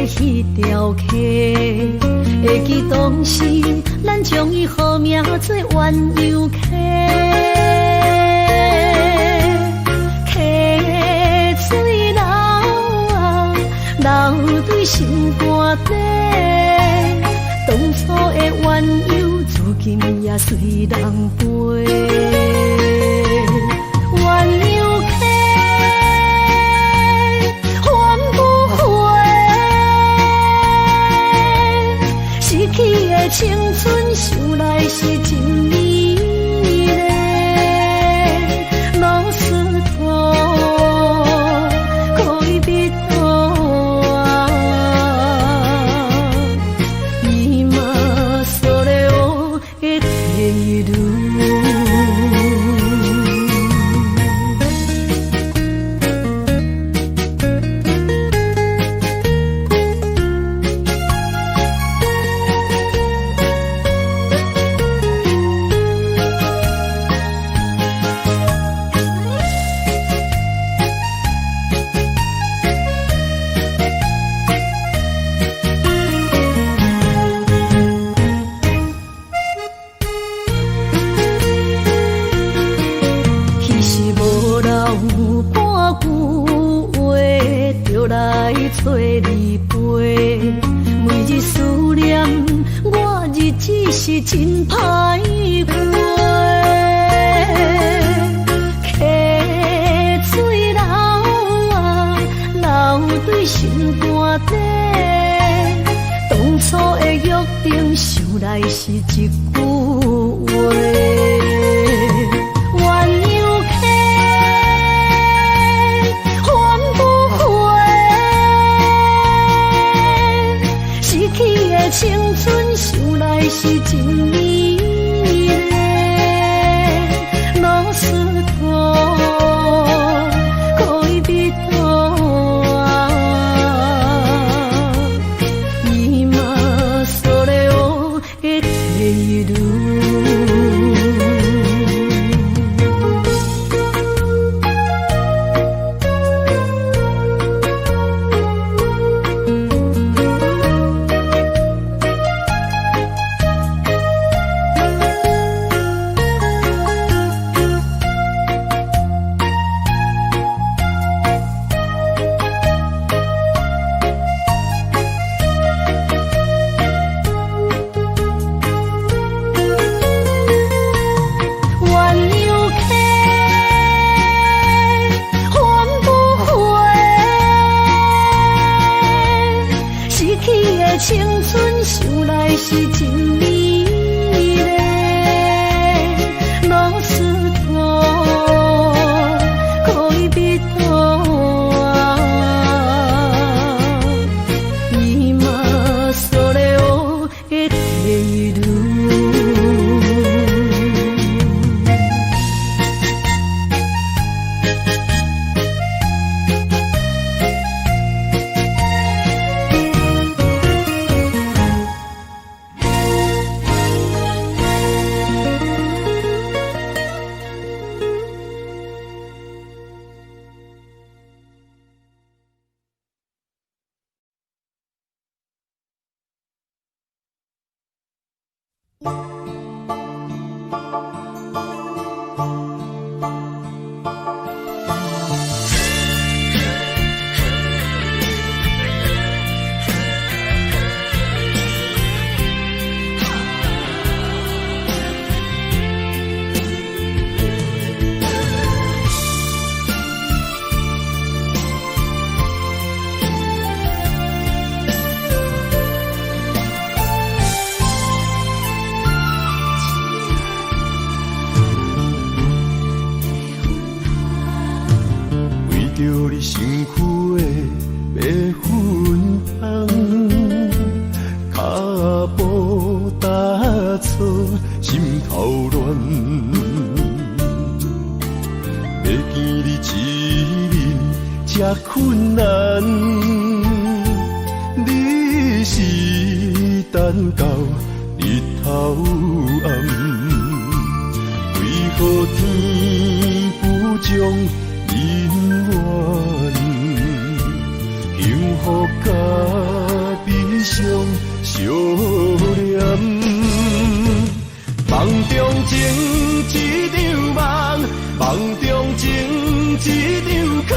彼條溪，會記當時咱將伊號名做鴛鴦溪。溪水流啊，流對心肝底，當初的鴛鴦，如今也隨人飛。鴛鴦溪，還不回，失去的青春，想來是真美麗。ロスト戀人啊，今それを得ている。彼時無留半句話，就來揣你飛。每日思念，我日子是真歹過。溪水流啊，流對心肝底，當初的約定，想來是一句話。鴛鴦溪，還不回，失去的青春，想來是真美麗。ロスト戀人啊，今それを得ている。鴛鴦溪，還不回，失去的青春，想來是真美麗。ロスト戀人啊，今それを得ている。為著你身軀的白粉香，跤步踏錯，心頭亂。欲見你一面這困難，你是等到日頭暗，為何天不將姻緣，幸福甲相念。夢中情一場夢，夢中情一場空，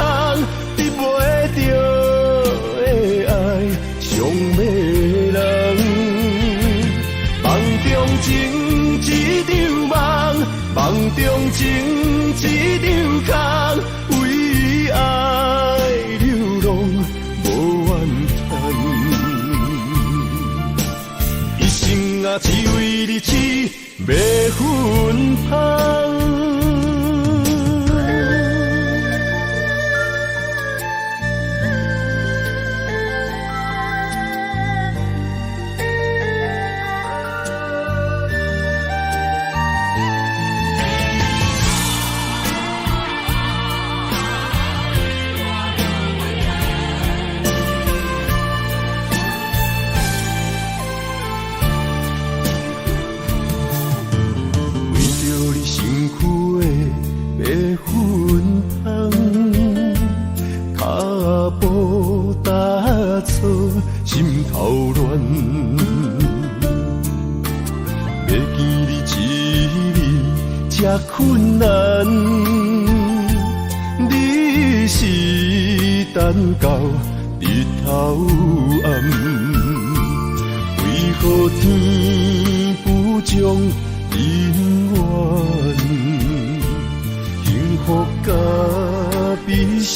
得袂著的愛傷迷人。夢中情一場夢，夢中情一場空，為愛流浪無怨嘆。一生啊，只為你痴迷芬芳。為著你身軀的白粉香，跤步踏錯，心頭亂。欲見你一面這困難，你是等到日頭暗，為何天不將姻緣？幸福佮悲傷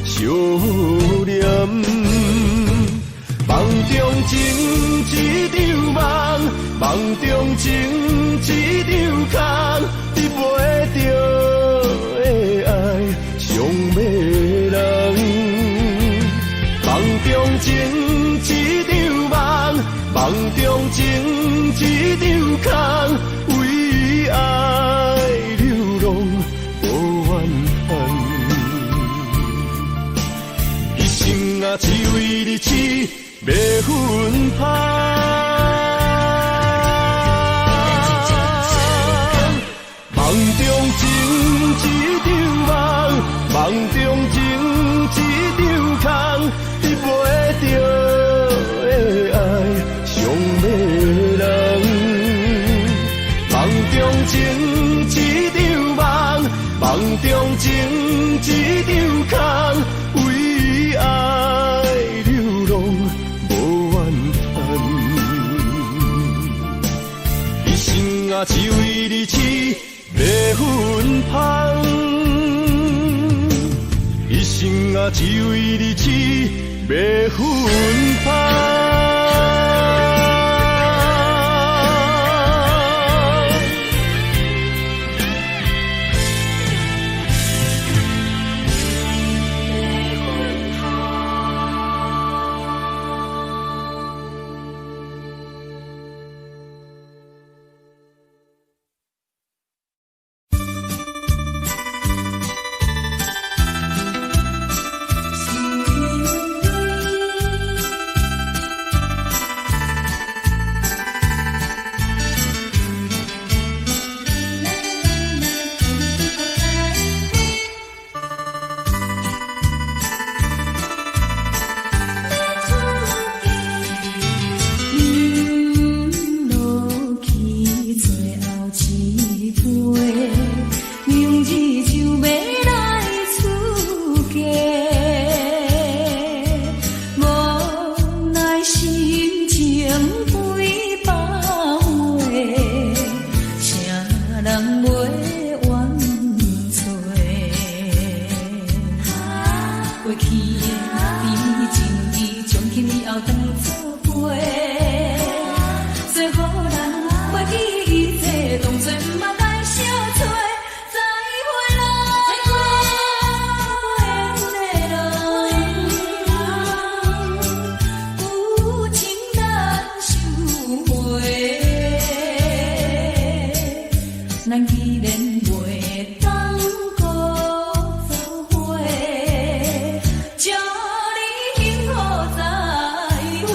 相連。夢中情一場夢，夢中情一場空，得袂著的愛傷迷人。夢中情一場夢，夢中情一場空，為愛流浪無怨嘆。一生啊，只為你痴迷芬芳。夢中情一場夢，夢中情一場空，得袂著的愛傷迷人。夢中情一場夢，夢中情一場空，為愛流浪無怨嘆。一生啊，只為你痴迷芬芳。一生啊，只為你痴迷芬芳。飲落去最後一杯，明日就欲來出嫁，無奈心情幾百回，誰人袂怨罪？過去的甜情意，從今以後當作陪。做予人袂記一切，當作毋捌來相找。再會啦，無緣的人，有情難收回。咱既然袂當閣做伙，祝你幸福再會。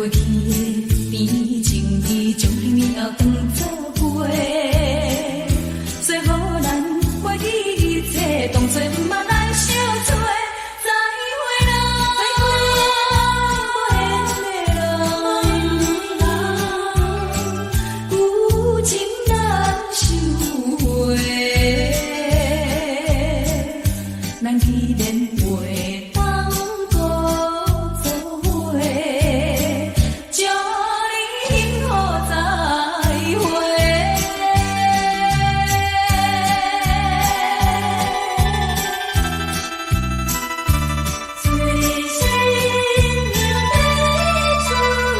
過去的甜情意，將彼以後當作陪。做予咱袂記一切，當作毋捌來相找。再會啦，無緣的人，舊情難收回。咱既然袂當閣做伙，祝你幸福再會。做新娘欲出嫁。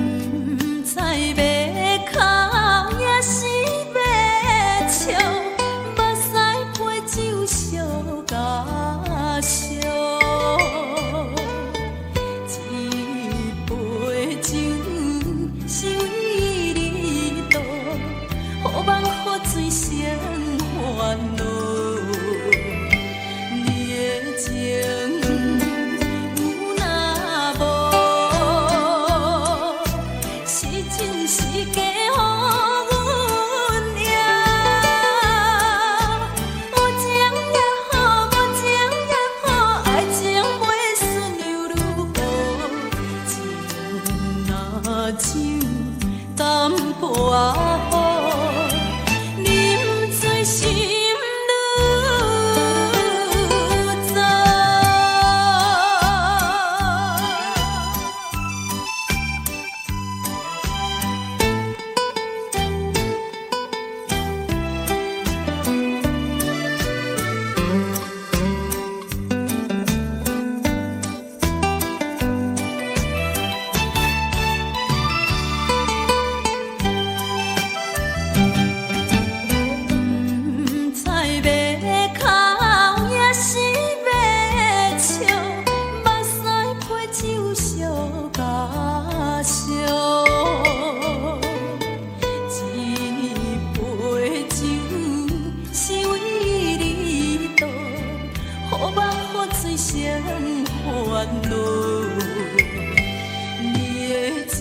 毋知欲哭抑是欲笑，目屎陪酒相加烧。這杯酒是為你倒，予夢予醉成煩惱。你的情有若無，是真是假，予阮贏。有情也好，無情也好，愛情袂順又如何？情若酒淡薄仔好，啉醉心愈燥。毋知欲哭抑是欲笑，目屎陪酒相加烧。這杯酒是為你倒，予夢予醉成煩惱。你的情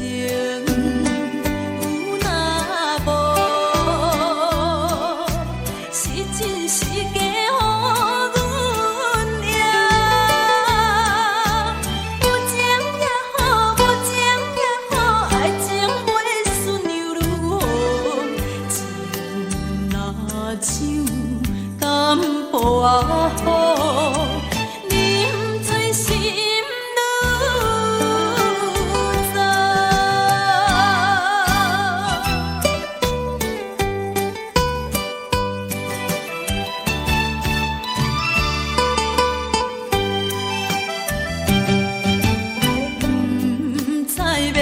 有若無，是真是假，予阮贏。有情也好，無情也好，愛情袂順又如何？情若酒淡薄仔好，啉醉心愈燥。毋知欲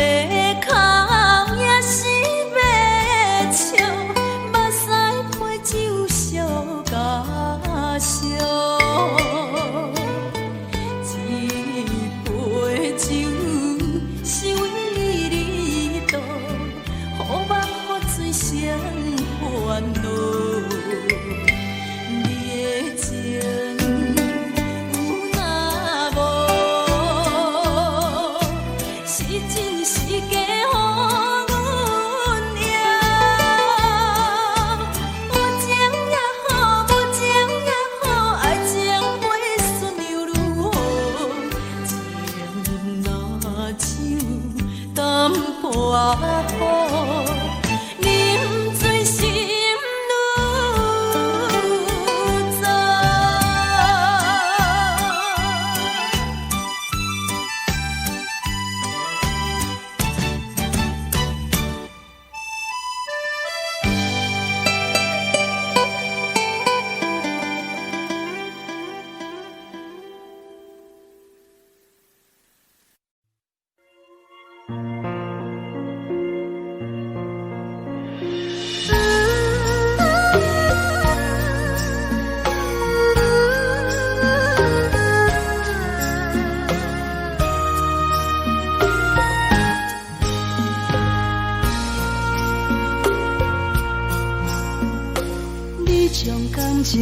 哭抑是欲笑，目屎陪酒相加烧。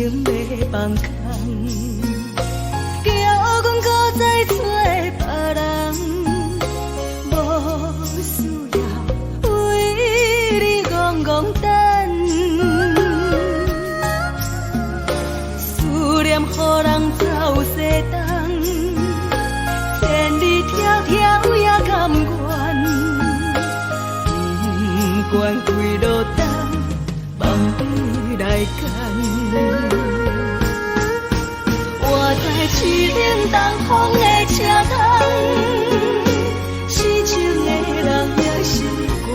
情欲放空，叫阮閣再揣別人，無需要為你戇戇等。思念予人走西東，千里迢迢也甘願，不管幾落冬，放你來揀。我知凄冷東風的車窗，痴情的人也習慣。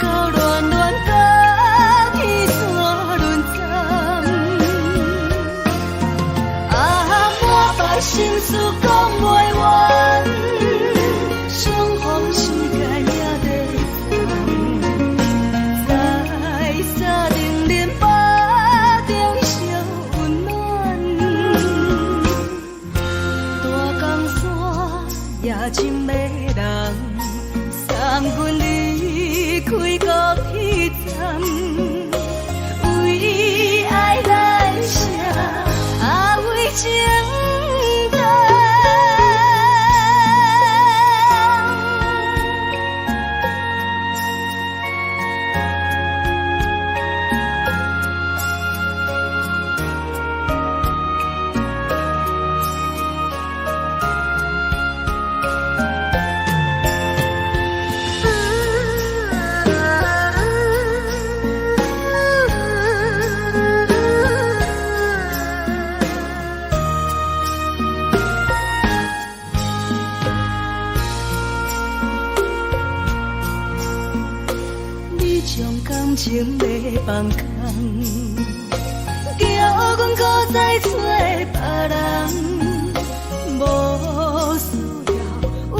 又到暖暖甲天山輪針，啊，滿腹心事講袂完，相逢時間也在等，在三零零腹中相溫暖。大江山也情迷人，送阮離開高鐵站，為愛來寫，啊為情等。你將感情欲放空，叫阮閣再揣別人，無需要為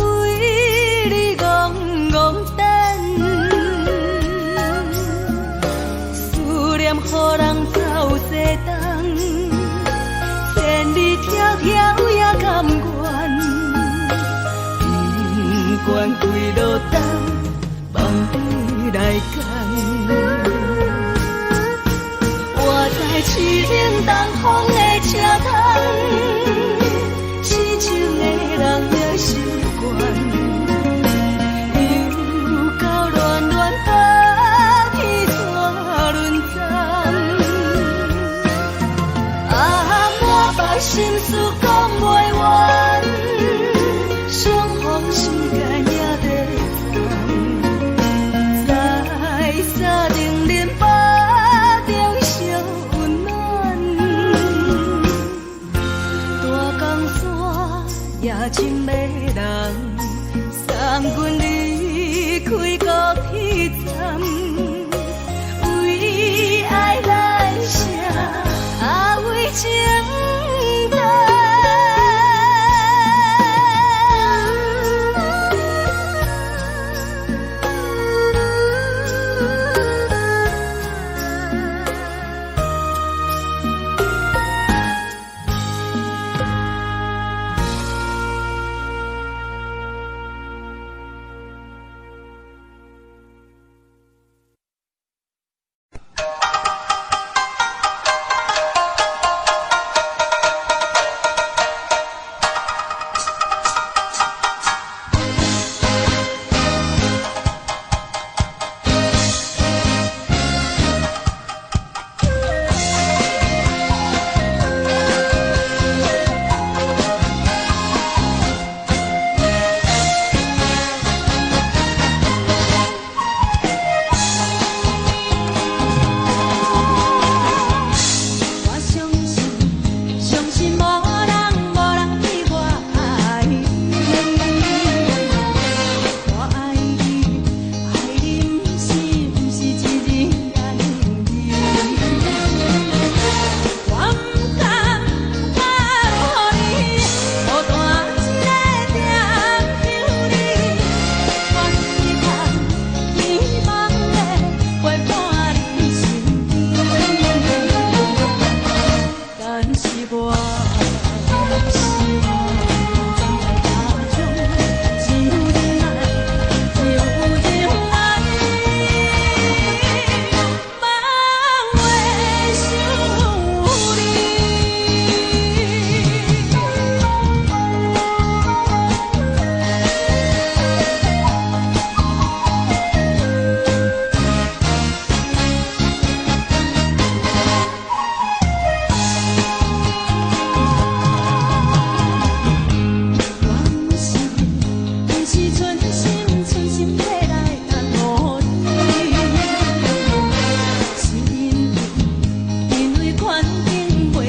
你戇戇等。思念予人走西東，千里迢迢也甘願，不管幾落冬，放你來揀。我知凄冷東風的車窗，痴情的人也習慣。又到暖暖甲天山輪針，啊，滿腹心事講袂完，相逢時間也在等，在三零零腹中相溫暖。大江山也情迷人，送阮離開高鐵站，為愛來寫，啊為情等。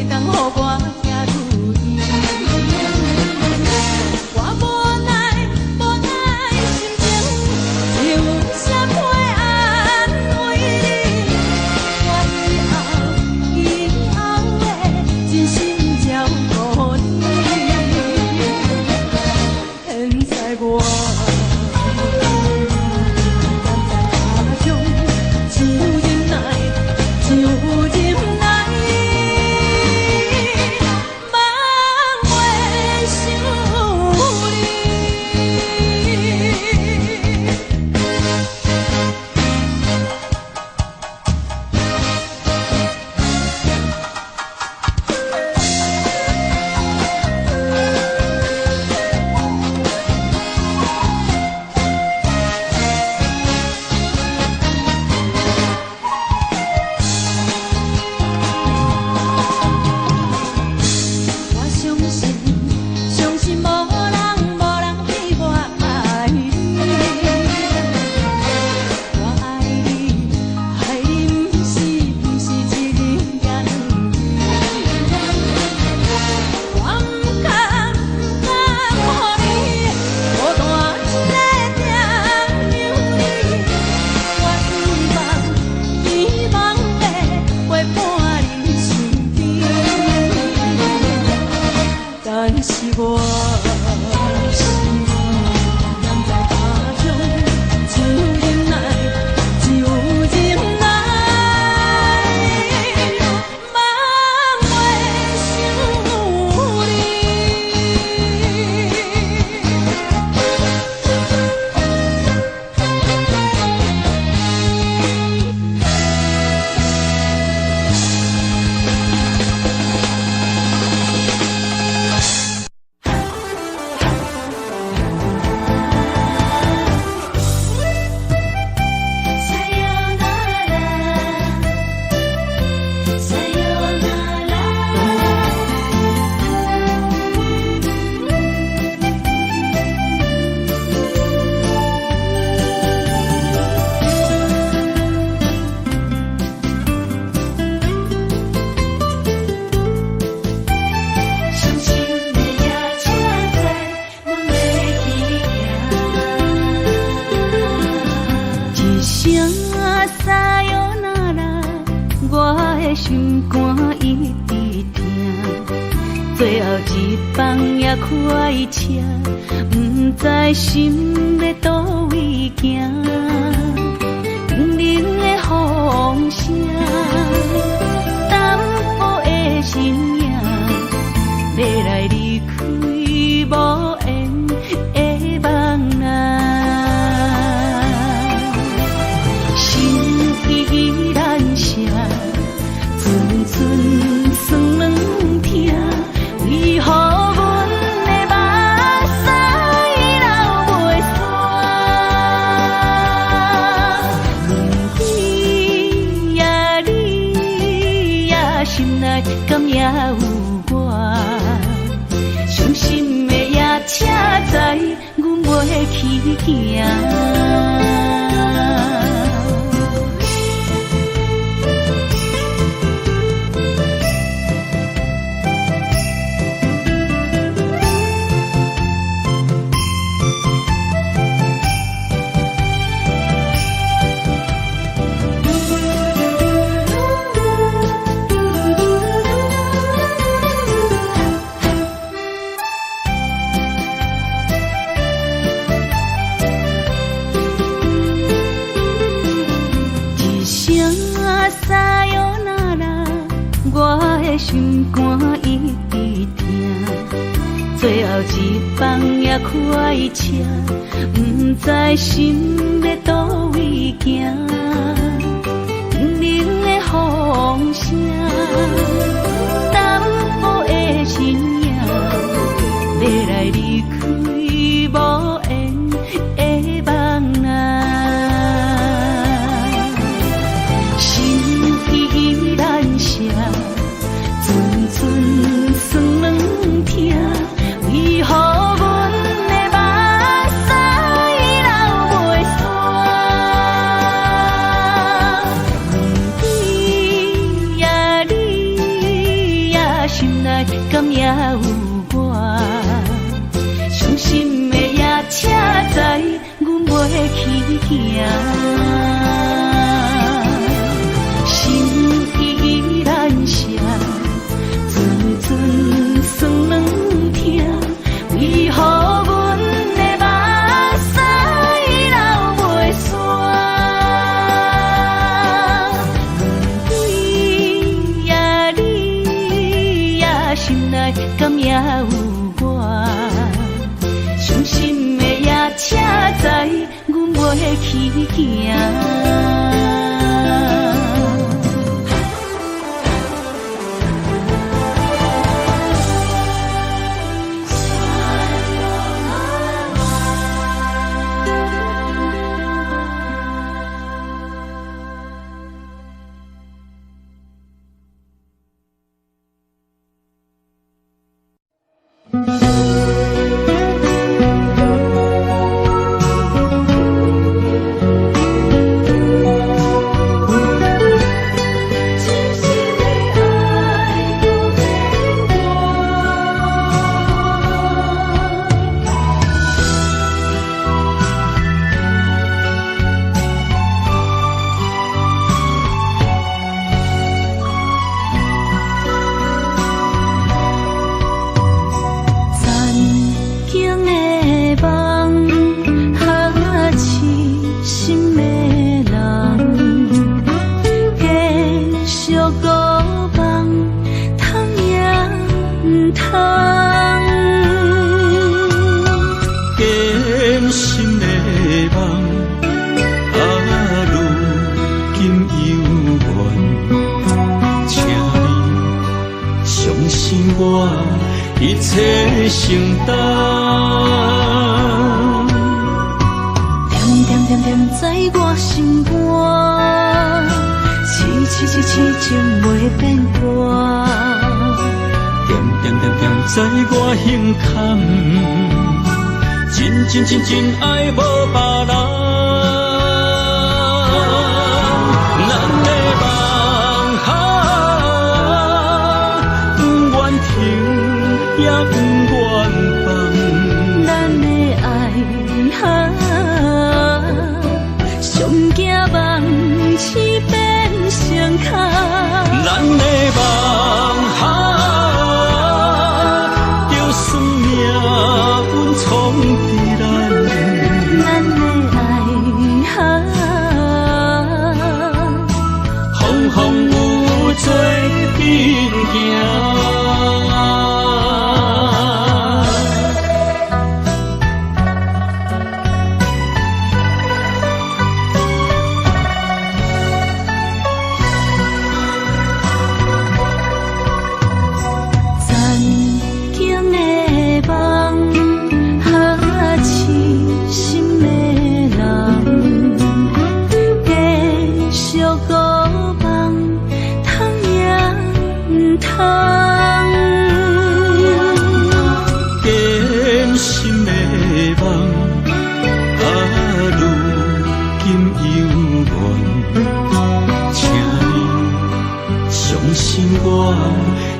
袂當予我疼愈院。我無奈無奈心情，只有寫批安慰你。我以後以後會真心照顧你。現在我踮在他鄉，只有忍耐，只有忍耐，茫袂想你。我相信，相信無人無人比我愛你。我愛你，愛你毋是一日也兩日。我毋甘毋甘予你孤單一个踮流離。我希望希望會陪伴你身邊。但是我踮在他鄉，只有忍耐，只有忍耐，茫袂想你。さよならさよなら。傷心的夜車載，阮欲去行。一聲さよなら，我的心肝一直疼。最後一班也開車，毋知心欲佗位行。冷冷的風聲，淡薄的身影，欲來離開無緣的夢啊。心依難捨，陣陣酸軟疼，為何阮的目屎流袂煞？問你呀你呀，心內敢猶有我？傷心的夜車載，阮欲去行。一聲さよなら，我的心肝一直疼。最後一班也開車，毋知心欲佗位行。冷冷的風聲，淡薄的身影，欲來離開無緣的夢啊。心依難捨，陣陣酸軟疼，為何阮的目屎流袂煞？問你呀你呀，心內敢猶有我？傷心的夜車知阮袂去行，心意難捨，陣陣酸軟疼，為何阮的目屎流袂煞？阮對呀你呀心內敢猶有我？傷心的夜車知阮袂去行。一切承担，恬恬恬恬在我心肝，痴痴痴痴情袂变卦。恬恬恬恬在我胸坎，真真真真爱无别人。咱的梦啊，不愿停也不愿放。咱的爱啊，上惊梦醒变成空。咱的梦啊，就算命运创治咱。咱的爱啊，风风雨雨做阵行。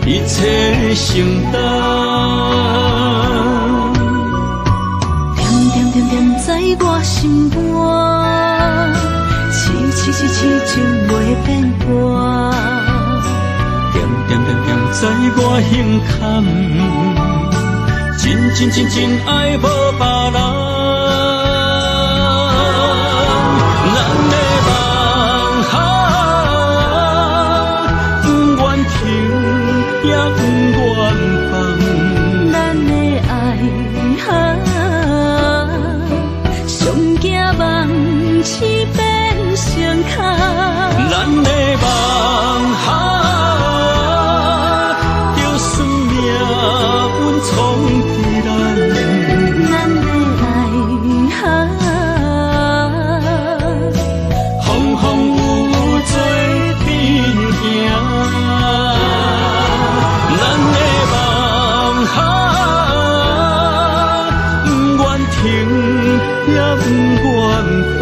一切承担，恬恬恬恬在我心肝，痴痴痴痴情袂变卦。恬恬恬恬在我胸坎，真真真真爱无别人。咱的梦啊，不愿停也不愿放。咱的爱啊，上惊梦醒变成空。咱的梦啊，就算命运创治咱。咱的爱啊，风风雨雨做阵行。咱的梦啊，不愿停也不愿放。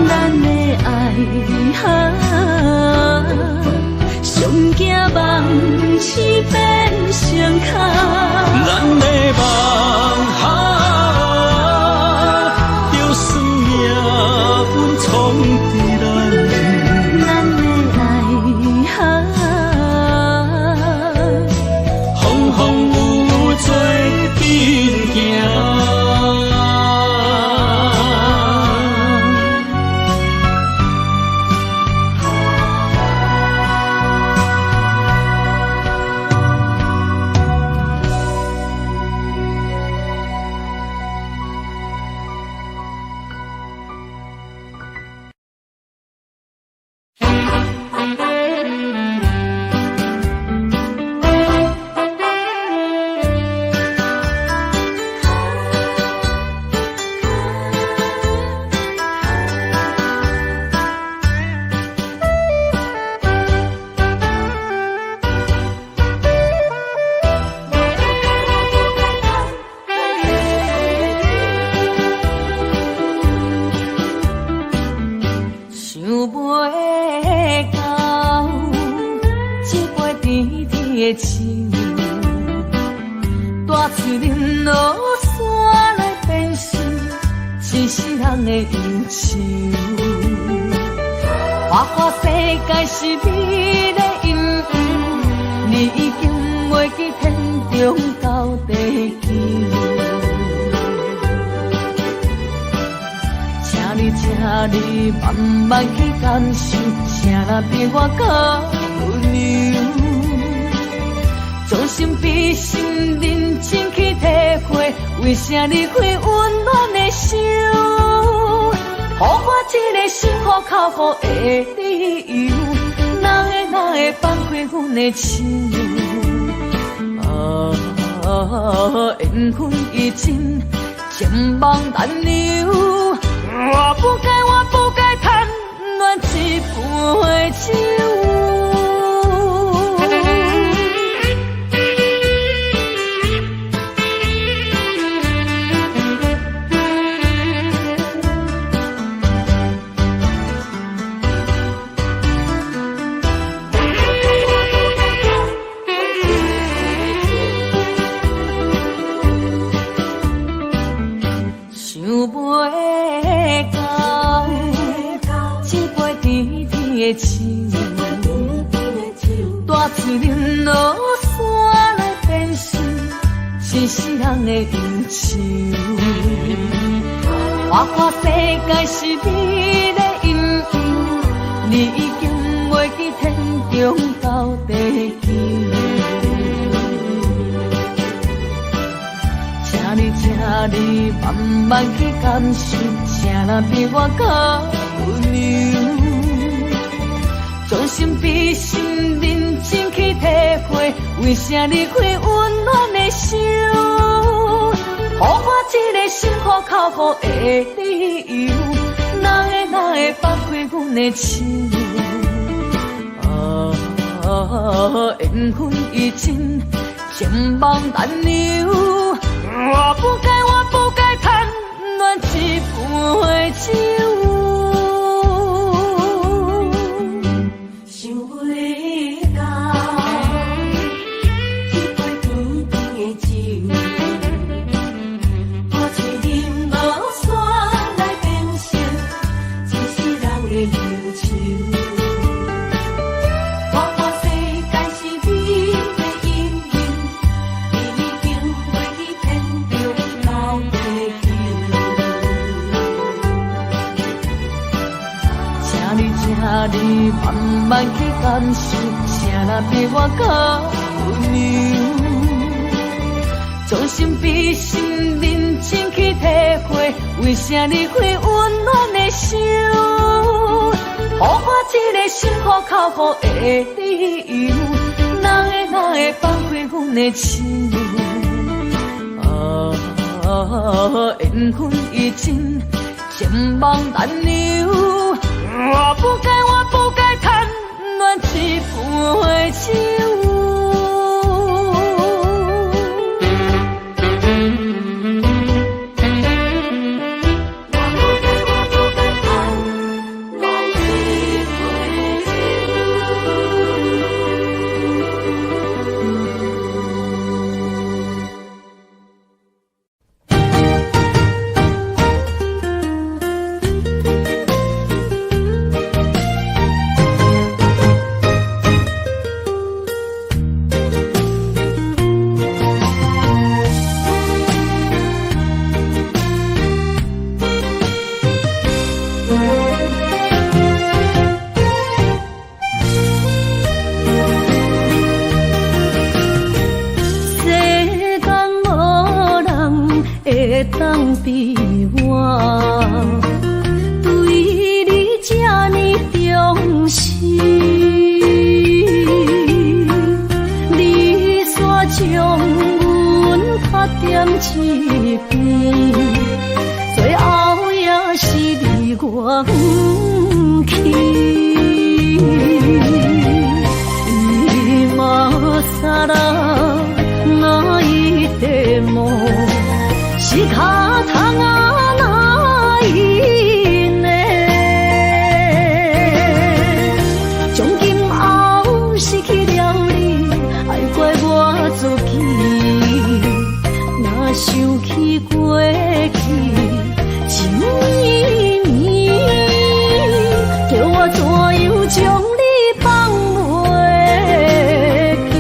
咱的爱啊，上惊梦醒变空。咱的夢哈，就算命運創伫咱。咱的愛哈，風風雨雨做陣行。想袂到，這杯甜甜的酒，大喙啉落煞來變成一世人的憂愁。花花世界是美麗陰影，你已經袂記天長到地久。請你，請你慢慢去感受，誰人比我較溫柔？將心比心，認真去體會，為啥離開溫暖的手？予我這個心苦口苦的理由，哪會哪會放開阮的手？啊，緣分已盡，情網難留。我不該，我不該貪戀這杯酒。想袂到，這杯甜甜的酒，大喙啉落煞來變成一世人的憂愁。花花世界是美麗陰影，你已經袂記天長到地久。請你，請你慢慢去感受，誰人比我較溫柔？將心比心，認真去體會，為啥離開溫暖的手？予我這個心苦口苦的理由，哪會哪會放開阮的手？啊，緣分已盡，情網難留。我不該，我不該貪戀這杯酒。想袂到，這杯甜甜的酒，大喙啉落煞來變成一世人的憂愁。花花世界是美麗陰影，你已經袂記天長到地久。請你，請你慢慢去感受，誰人比我較溫柔？將心比心，認真去體會，為啥離開溫暖的手？予我這個心苦口苦的理由，哪會哪會放開阮的手？啊，緣分已盡，情網難留。我不該，我不該貪戀這杯酒。我不該，我不該貪戀這杯酒。會當比我對你這呢重視？你煞將阮拍踮一邊，最後也是離我遠去。今更泣いても仕方がないね。從今後失去了你，愛怪我自己。若想起過去情綿綿，叫我怎樣將你放袂記？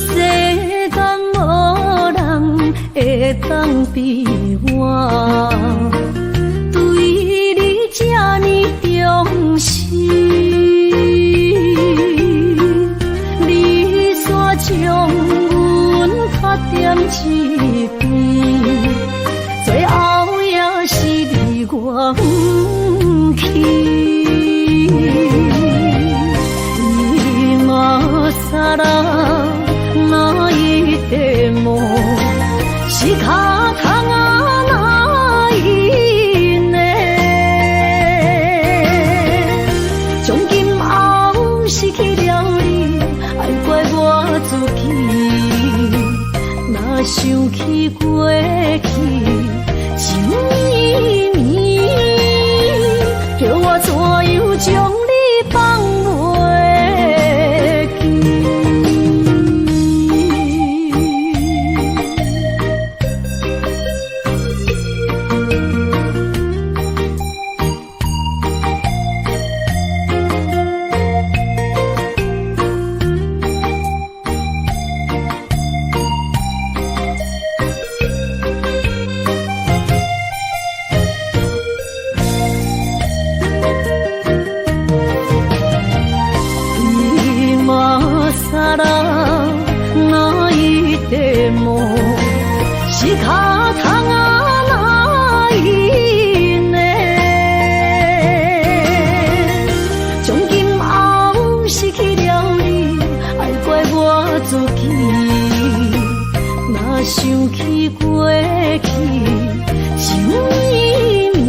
世間無人會當比我對你這呢重視。你煞將阮拍踮一邊，最後也是離我遠去。今更泣いても仕方がないね。從今後失去了你，愛怪我自己。若想起過去情綿綿，叫我怎樣將你放袂記？今更泣いても仕方がないね。從今後失去了你，愛怪我自己。若想起過去情綿綿，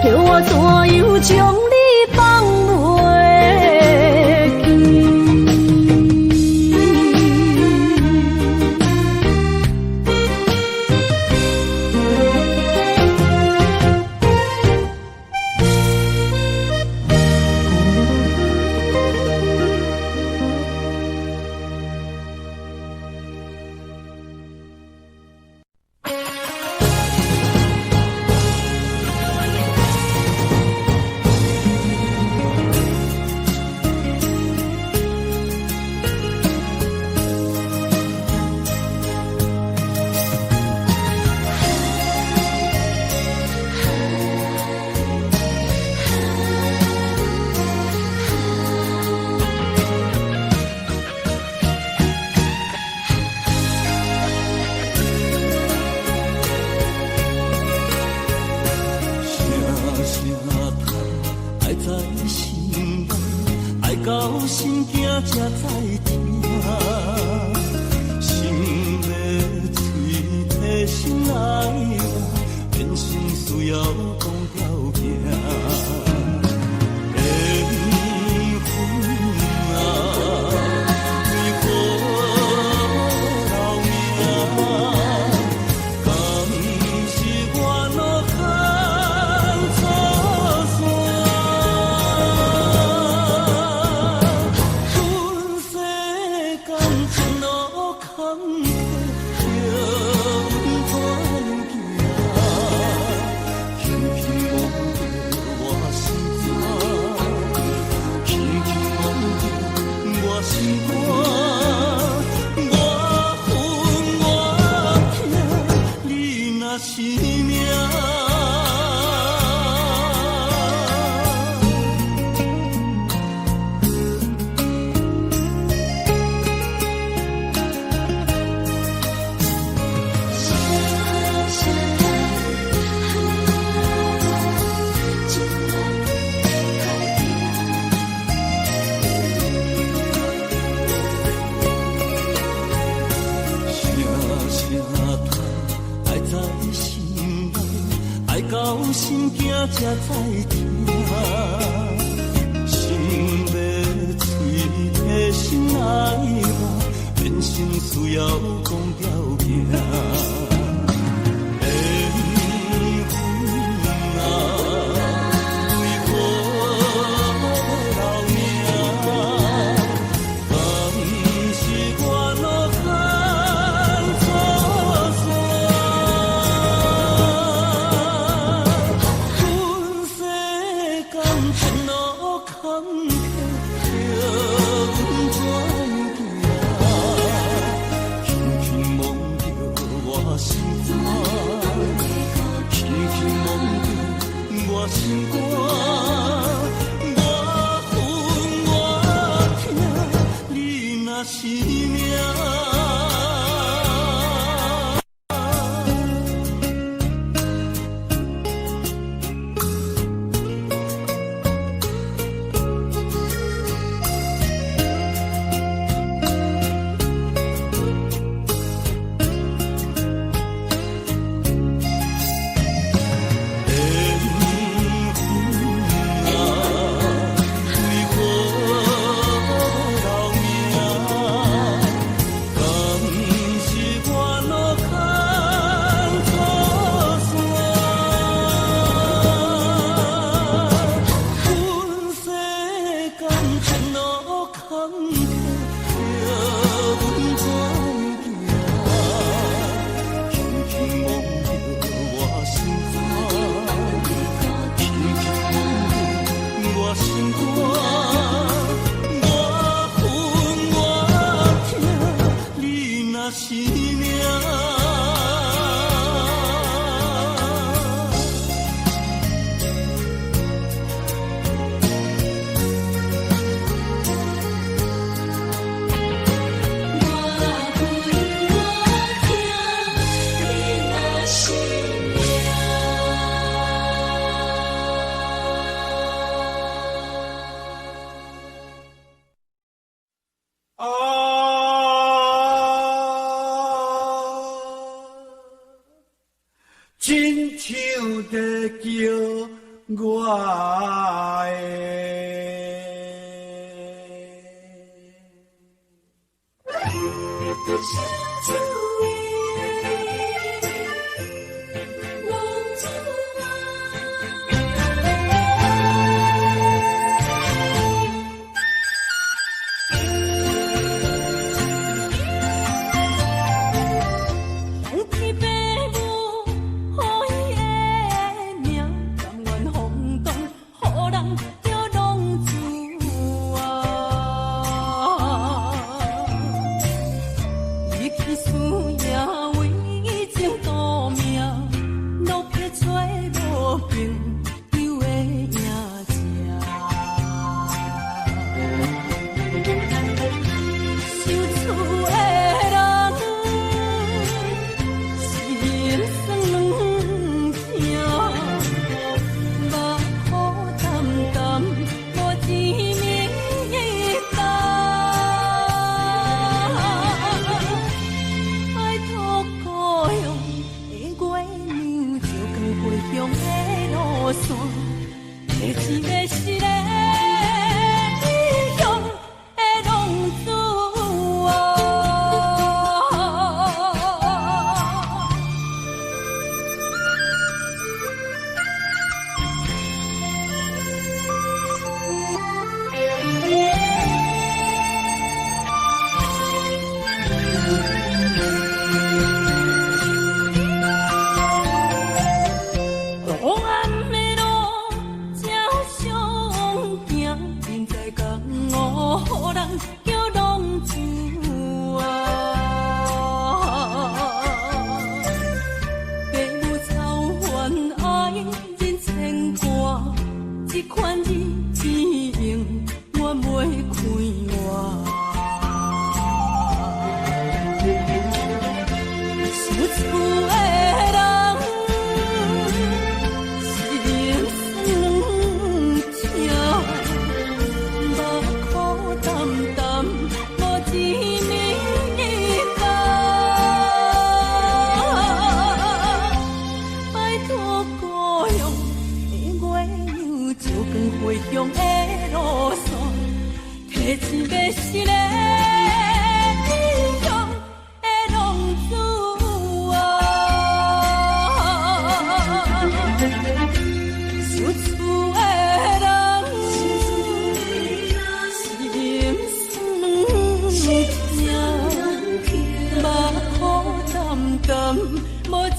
叫我怎樣將你放袂記？聲聲嘆，愛在心內，愛到心驚才知疼。心欲喙提心內話，人生需要講條件。緣分啊，為何留名？敢是我落空錯線？阮世是命。愛在心內，愛到心驚才知疼。心欲喙提心愛我，人生需要講條件。緣分啊，為何留名？敢是我落空錯線？阮世間前路坎坷，叫阮怎样行？輕輕摸著我心肝，輕輕摸著我心肝，我恨我疼，你若是命。緣分啊，為何留名？敢是我落空錯線？阮世間前路坎坷，叫阮怎样行？輕輕摸著我心肝，輕輕摸著我心肝，我恨我疼，你若是命。我恨我疼，你若是命。啊，親像在叫我的。天父母予伊的名，甘願放蕩，予人叫浪子啊！伊去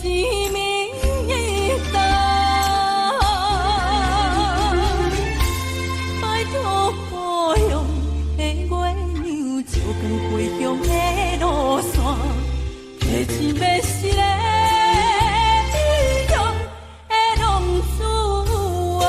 一暝冬。拜託故鄉的月娘，照光歸鄉的路線，提親欲死的異鄉的浪子啊！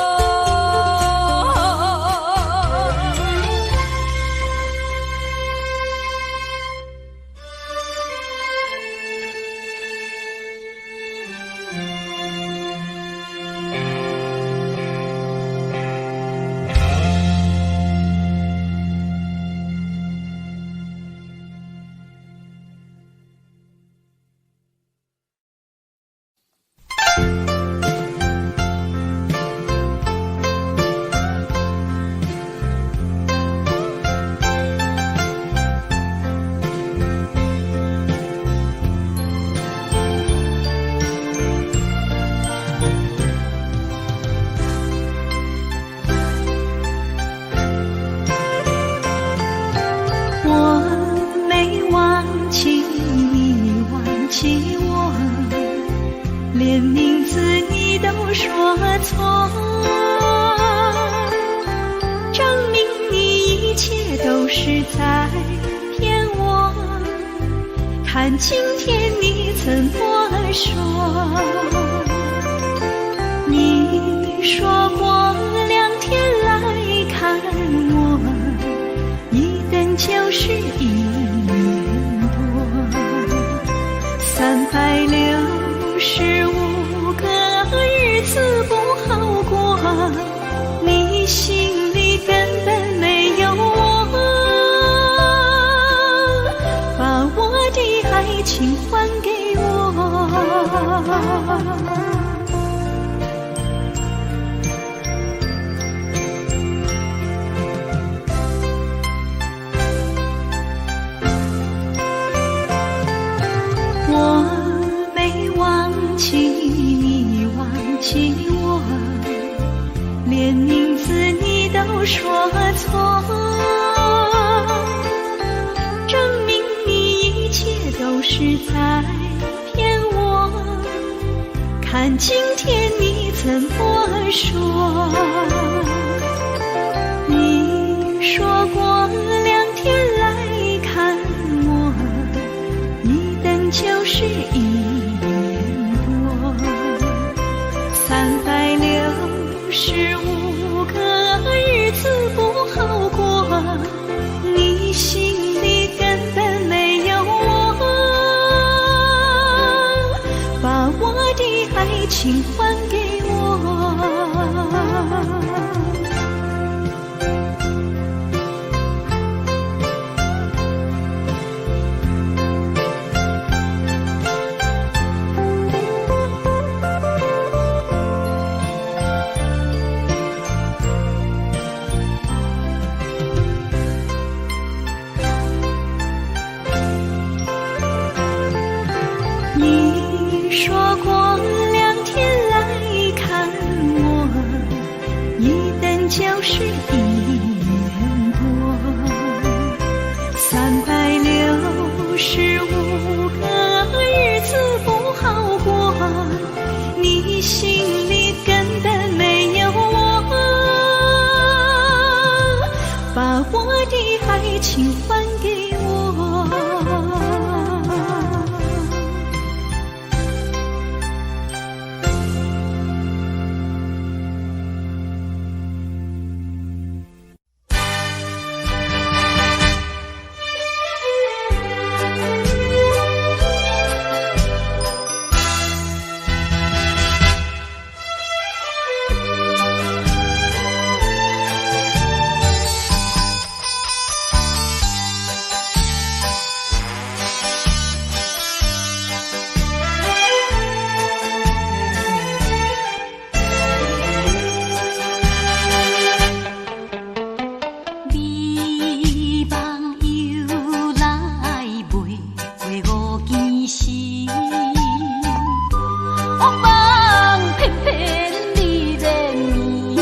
我沒忘記你，忘記我，連名字你都說錯，證明你一切都是在騙我。看今天你怎麼說？你說過兩天來看我，一等就是一年多，365個日子不好過，你心裡根本沒有我，把我的愛情還給我。我沒忘記你，忘記我，連名字你都說錯，證明你一切都是在騙我。看今天你怎麼說？你說過兩天來看我，一等就是一年多，365個日子不好過，你心裡根本沒有我，把我的愛情還給我。你說過兩天來看我，一等就是一年多，365個日子不好過，你心裡根本沒有我，把我的愛情還給我。美夢由來袂過五更時，惡夢翩翩你連綿。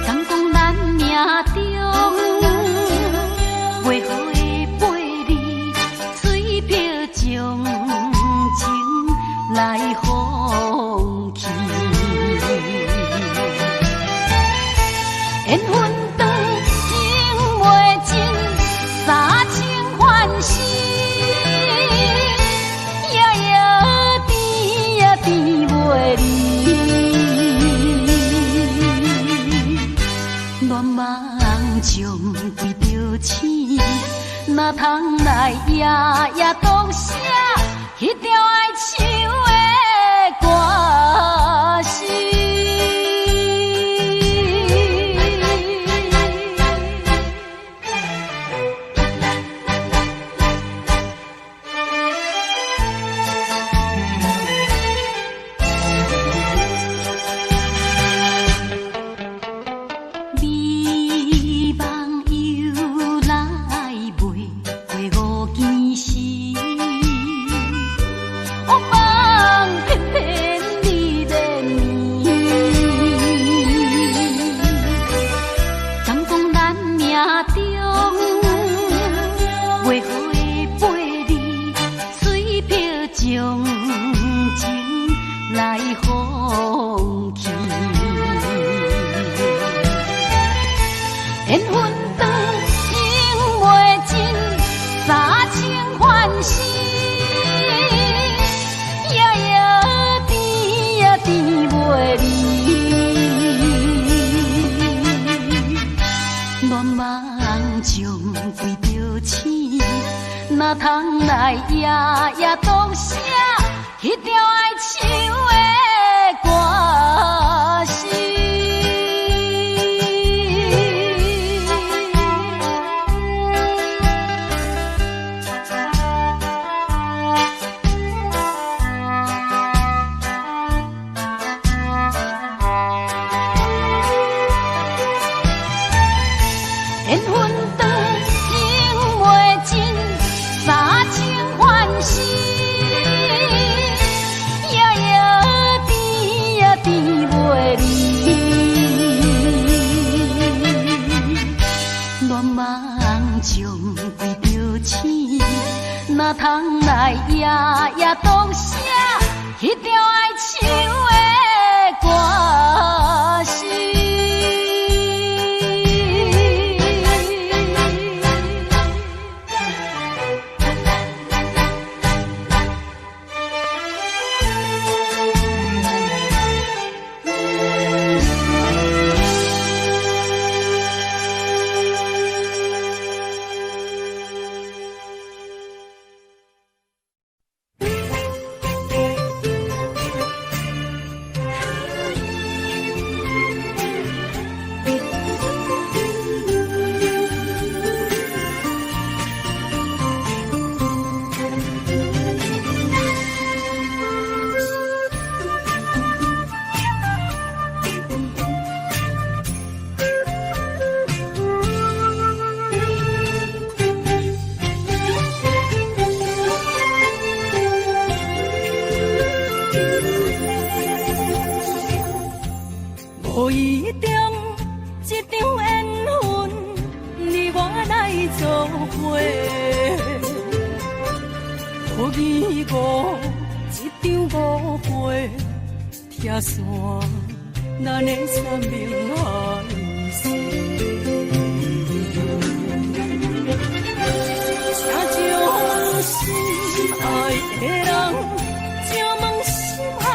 敢講咱命中袂好的八字，水撇一醒，哪通來夜夜獨寫彼條愛唱的歌詞。美夢由來袂過五更時，惡夢偏偏你連綿。敢講咱命中袂好的八字，水漂將情來放棄。緣分長，永袂盡，三清還死。夜夜甜呀甜袂離。願望中跪著醒，哪通來夜夜獨寫彼條愛唱的歌詞。緣分長，永袂盡，三清還死。夜夜甜呀甜袂離。願望中跪著醒，哪通來夜夜獨寫彼條愛唱的歌詞。無意中一場緣分，你我來做伙。無疑誤一場誤會，拆散咱的山盟海誓。請將心愛的人，請問心愛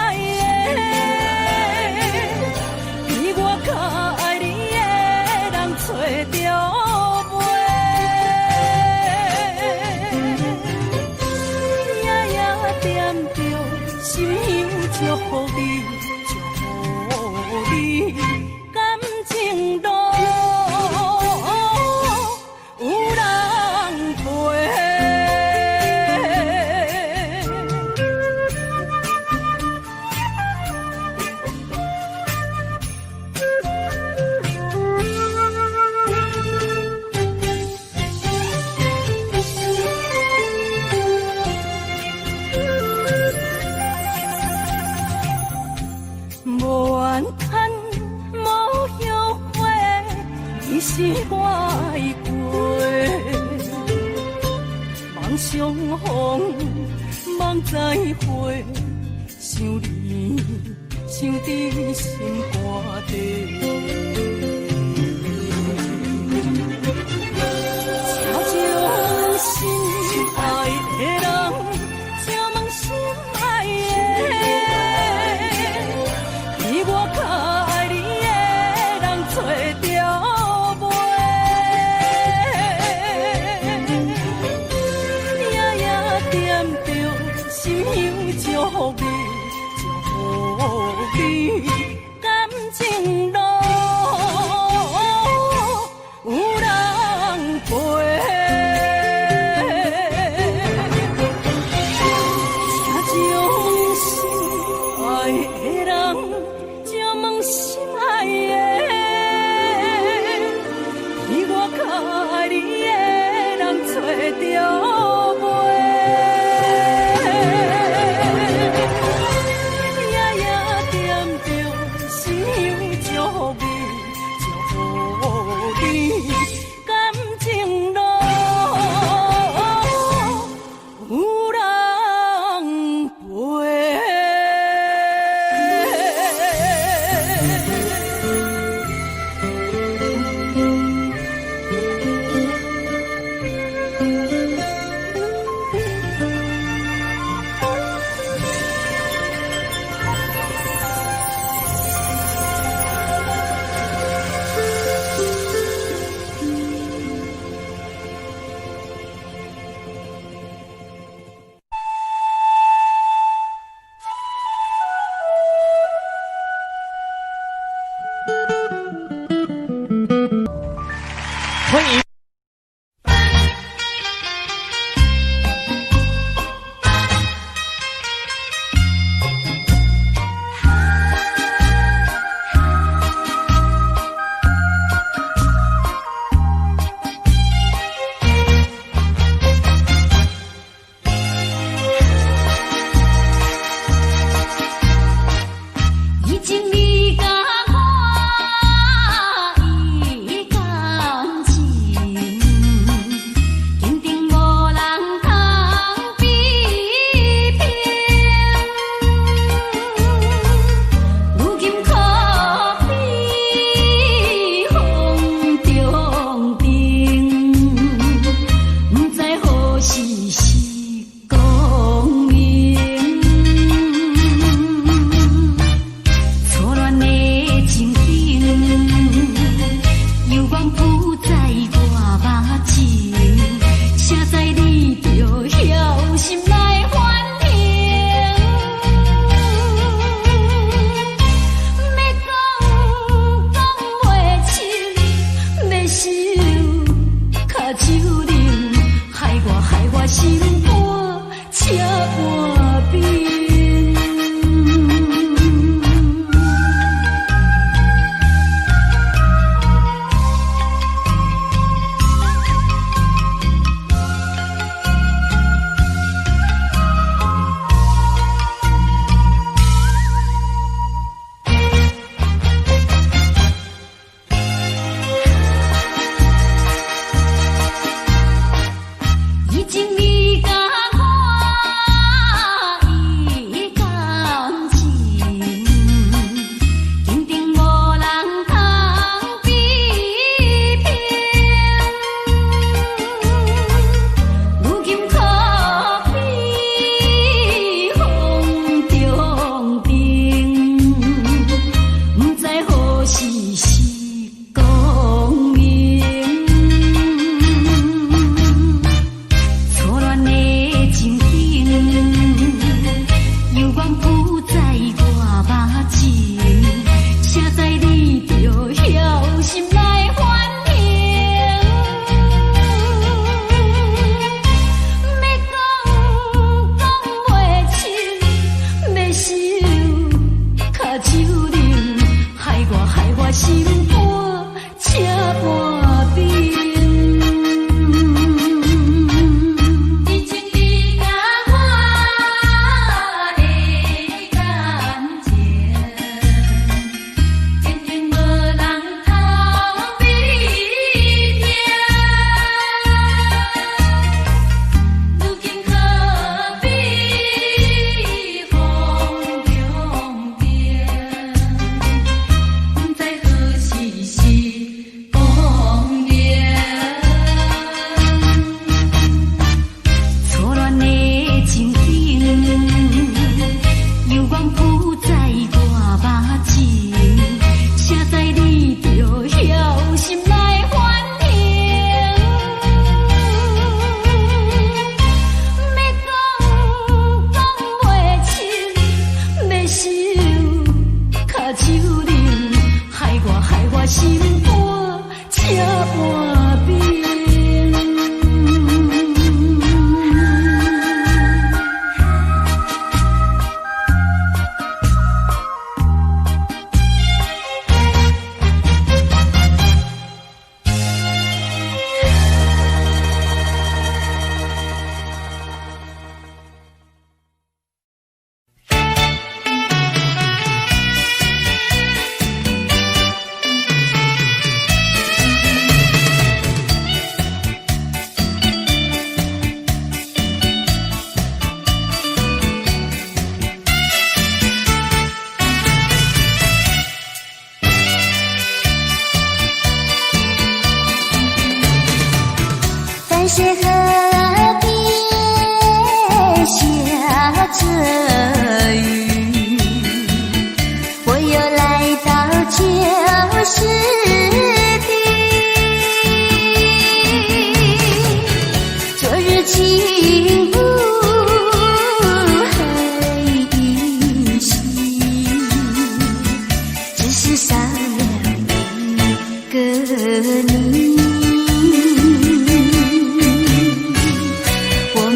的。比我較愛你的人揣著袂？夜夜惦著心香祝福你，祝福你，感情路有人陪。無怨嘆，無後悔，你是我愛過。望相逢，望再會，想你，想佇心肝底。請將心愛的人，請問心愛的，比我較愛你的人揣著袂？福你，祝福你，感情路有人陪。請將心愛的人，請問心愛的，比我較愛你的人揣著袂？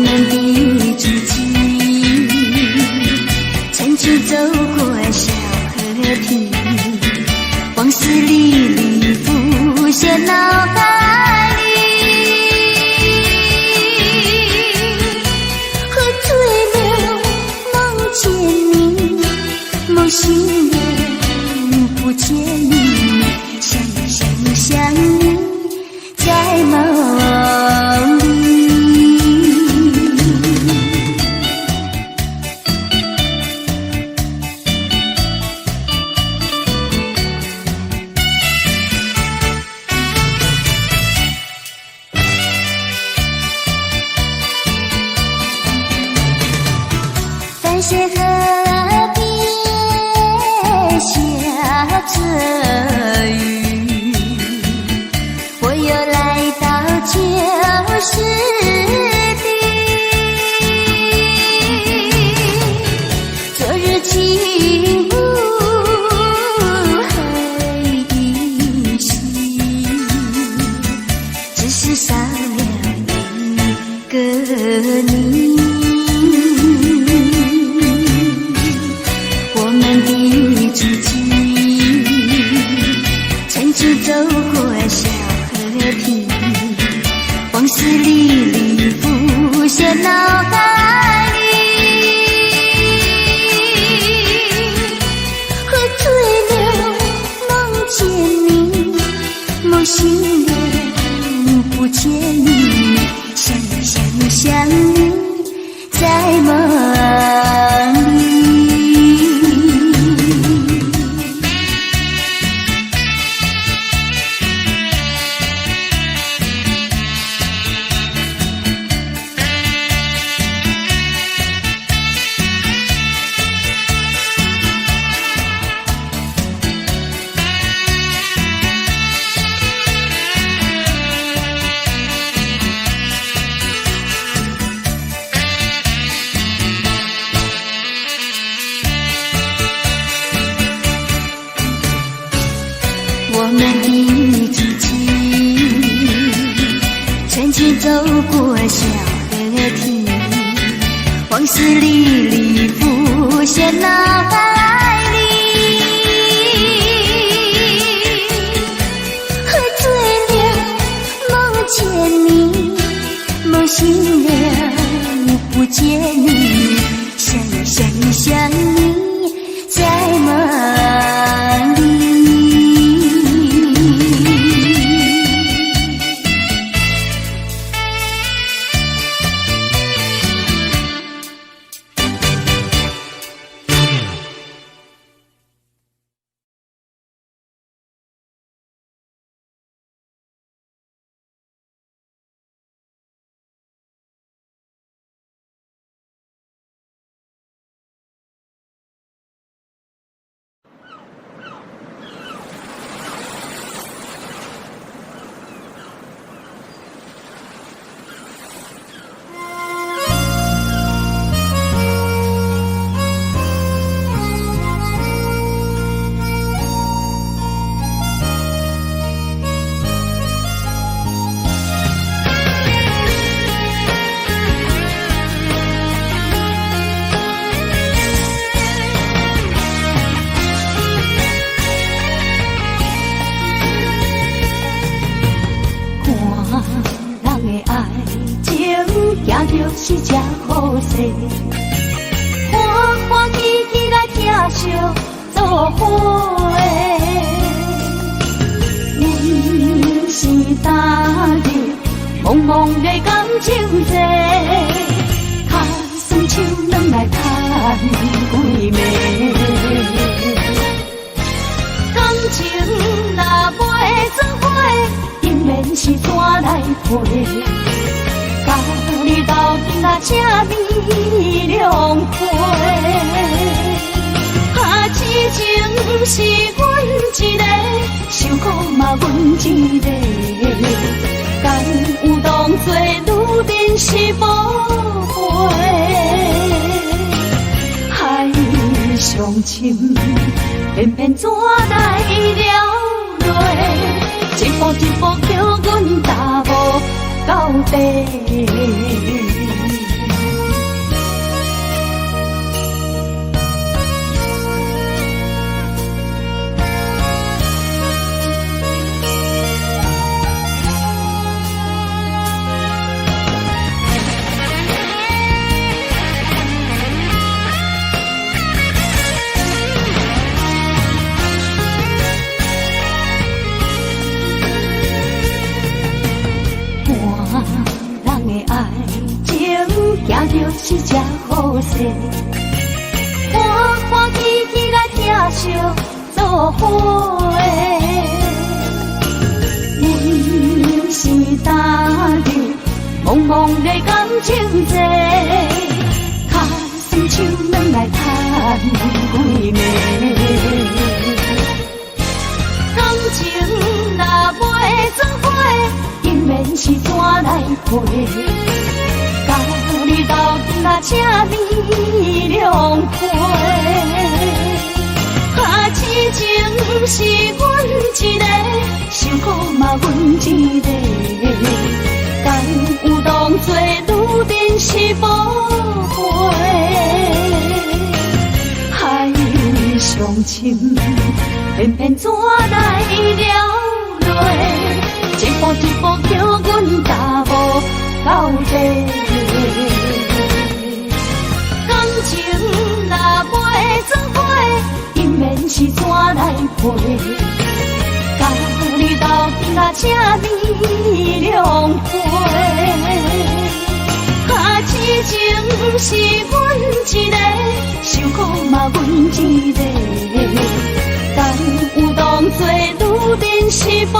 們的足跡，曾經走過小河堤，往事歷歷浮現腦海裡。喝醉了夢見你，夢醒了不見你，想想想你在夢裡。繁水河邊下着雨，我又來到舊時地。昨日情霧還依稀，只是少了一個你。我們的足跡，曾經走過小河堤，往事歷歷浮現腦海裡。喝醉了夢見你，夢醒了不見你，想想想你在夢裡。我們的足跡，曾經走過小河堤，往事歷歷浮現腦海裡。喝醉了夢見你，夢醒了不見你，想想想你在夢裡。就是这好势，欢欢喜喜来疼惜做伙。阮是踏入茫茫的感情世，脚酸手软来牵几暝。感情若袂做伙，姻缘是怎来配？甲你斗阵啊，这呢两回。啊，痴情是阮一个，受苦嘛阮一个。敢有当作女人是宝贝？海上深，偏偏怎来了泪？一步一步叫阮踏无到底。是這好勢，歡歡喜喜來疼惜做伙。阮是踏入茫茫的感情債，跤酸手軟來趁幾暝。感情若袂做伙，姻緣是怎來配？佮你鬥陣啊，請你兩陪。啊，痴情是阮一个，受苦嘛阮一个。敢有當作女人是寶貝？海上深，偏偏怎來流淚？一步一步叫阮踏無到底。感情若袂做伙，姻緣是怎來配？佮你鬥陣啊，請你兩陪。啊，痴情是阮一个，受苦嘛阮一個。敢有當作女人是寶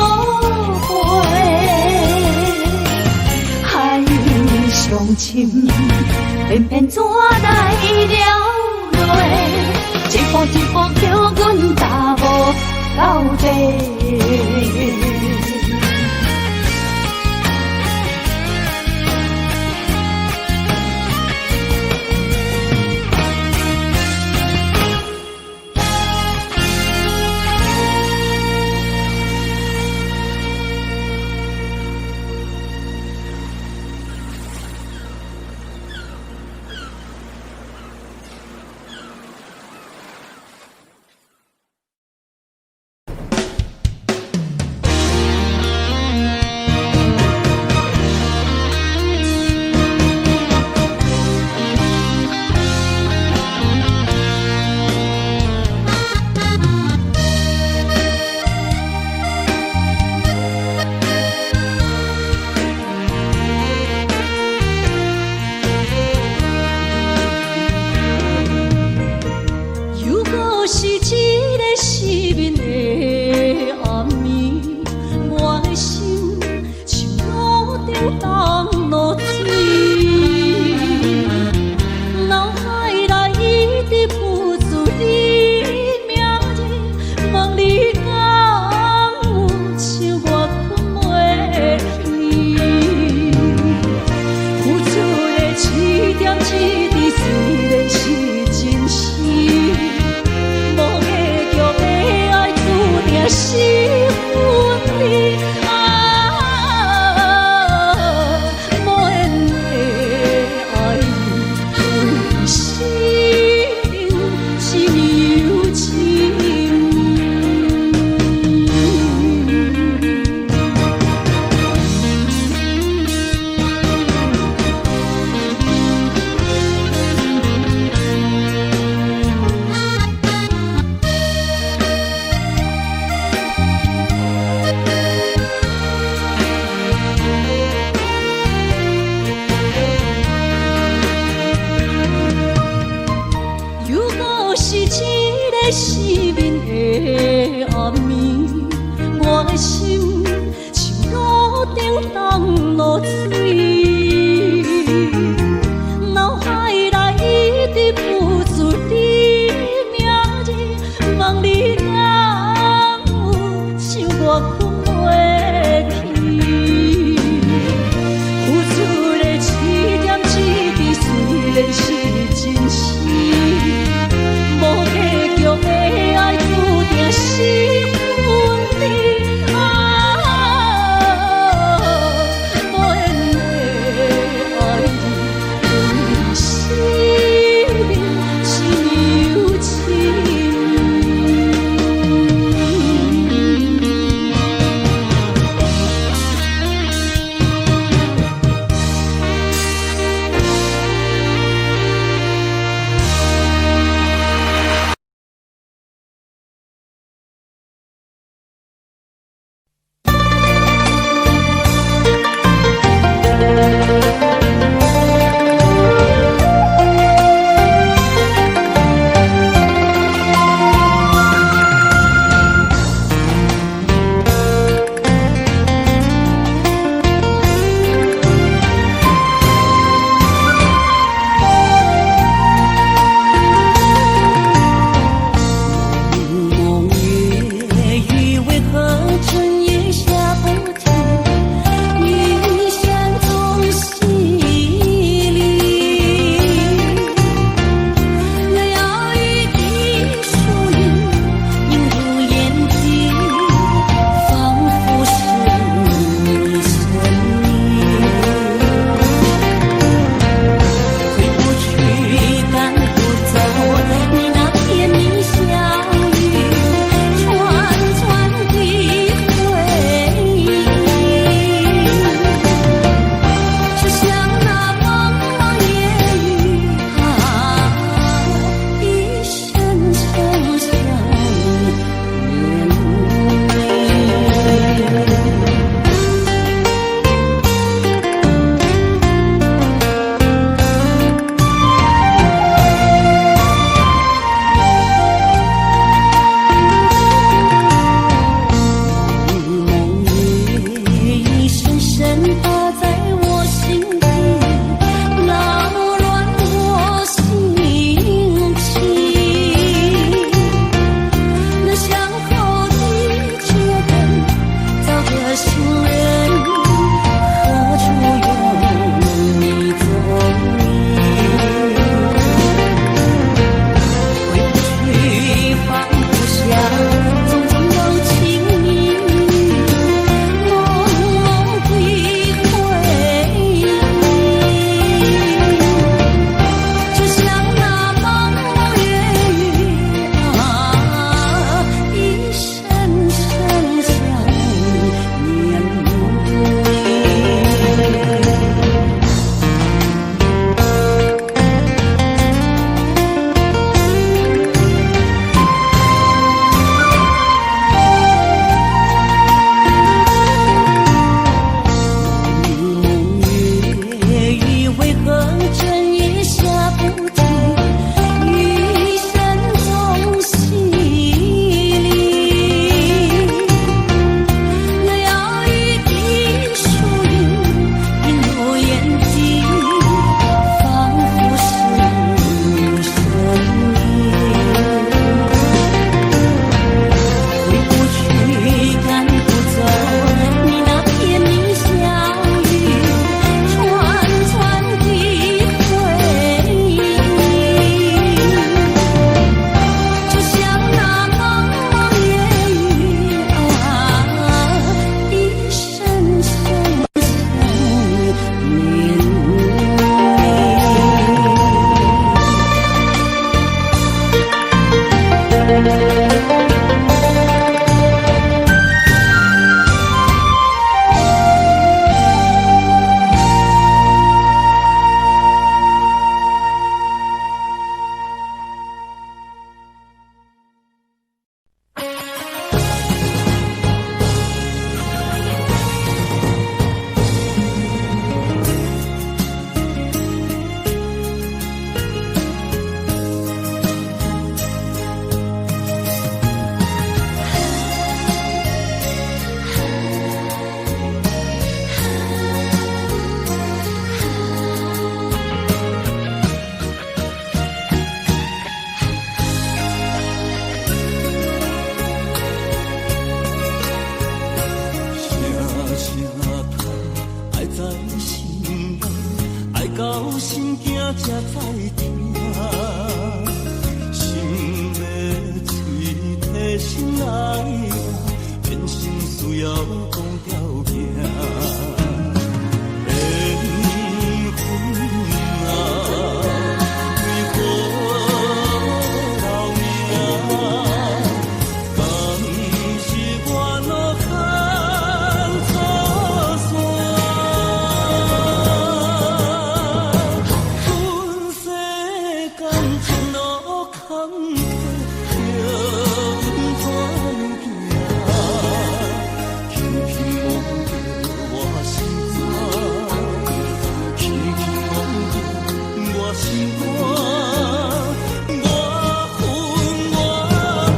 貝？海上深，偏偏怎來流淚？一步一步叫阮踏無到底。又閣是一个失眠的暗暝，我的心像炉顶冻落水，脑海内一直浮出你名字，问你敢有像我睏袂去？付出的一点一滴虽然是真实，无结局的爱注定是分离。啊，无缘的爱你，为生命只有情。才知疼。心欲喙提醒愛我，變成需要講條件。緣分啊，為何留名？敢是我路牽錯線？阮世感情路坎坷，叫阮怎樣行？輕輕摸著我心肝，輕輕摸著我心肝，我恨我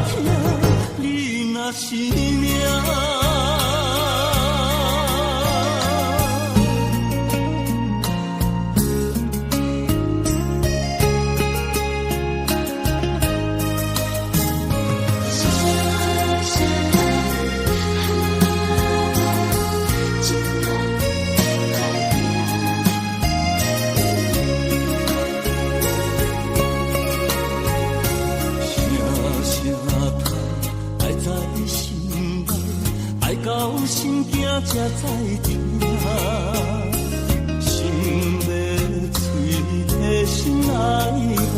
疼，你若是命。聲聲痛，愛在心內，愛到心驚才知疼。心欲喙提醒愛我，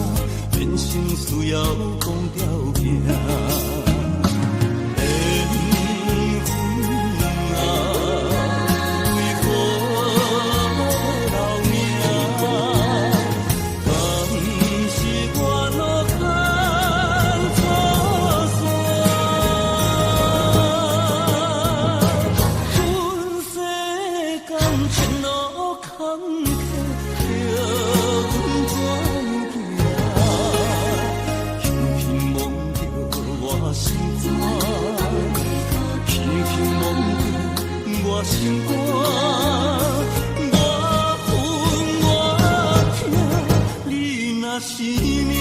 變成需要講條件。緣分啊，為何留名？敢是我路牽錯線？阮世感情路坎坷，叫阮怎樣行？輕輕摸著我心肝，輕輕摸著我心肝，我恨我疼，你若是命。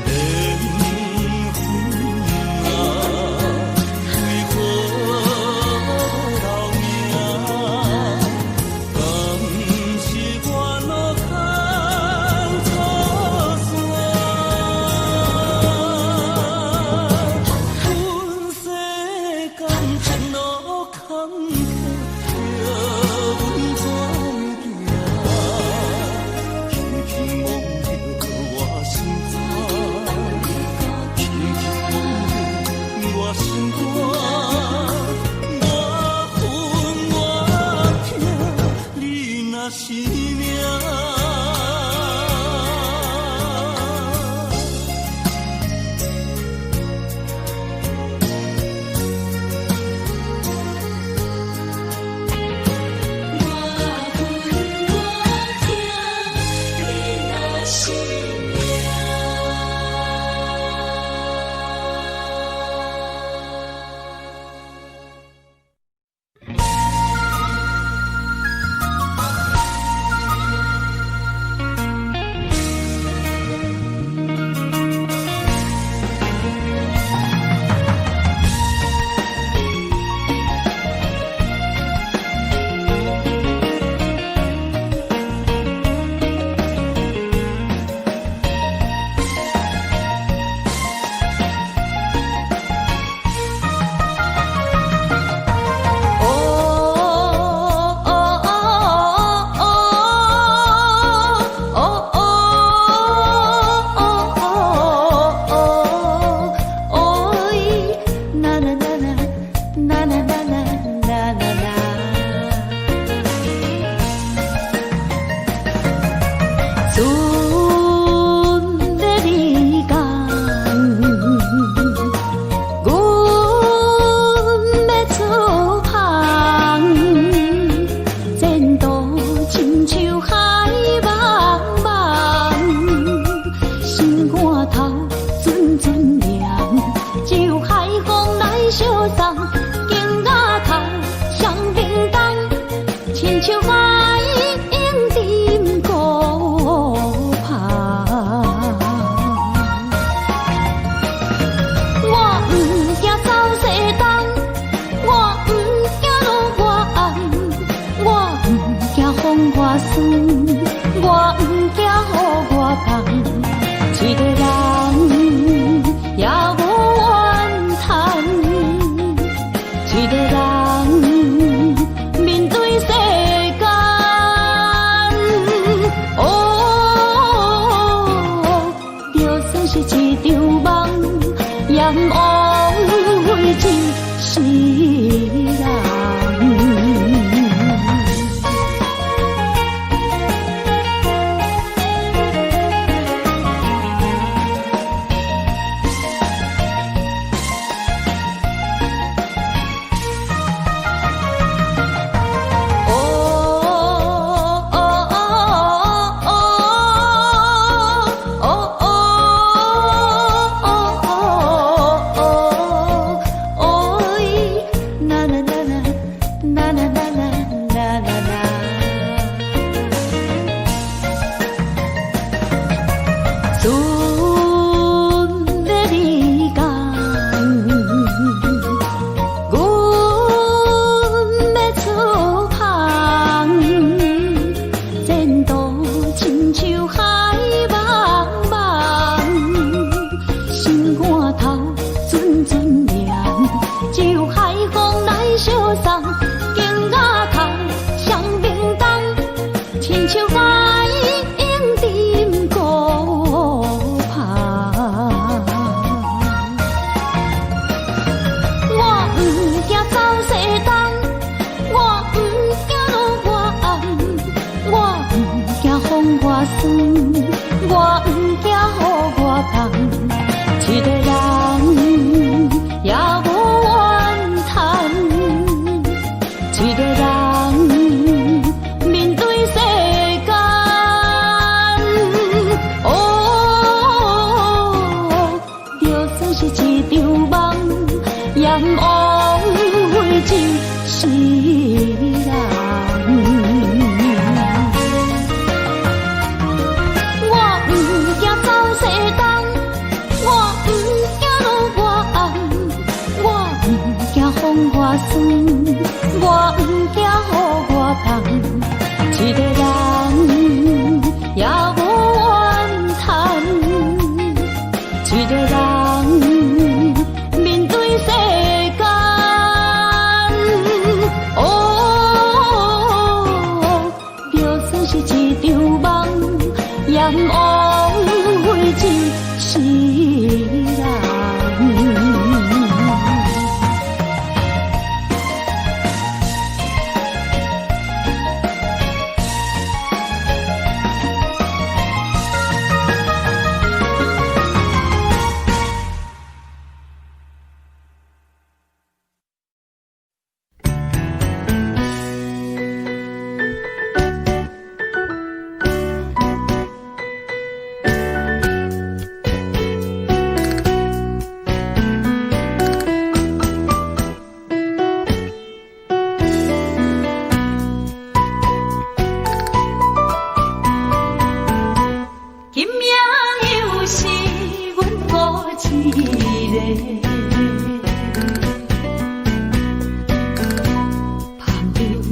緣分啊，為何留名？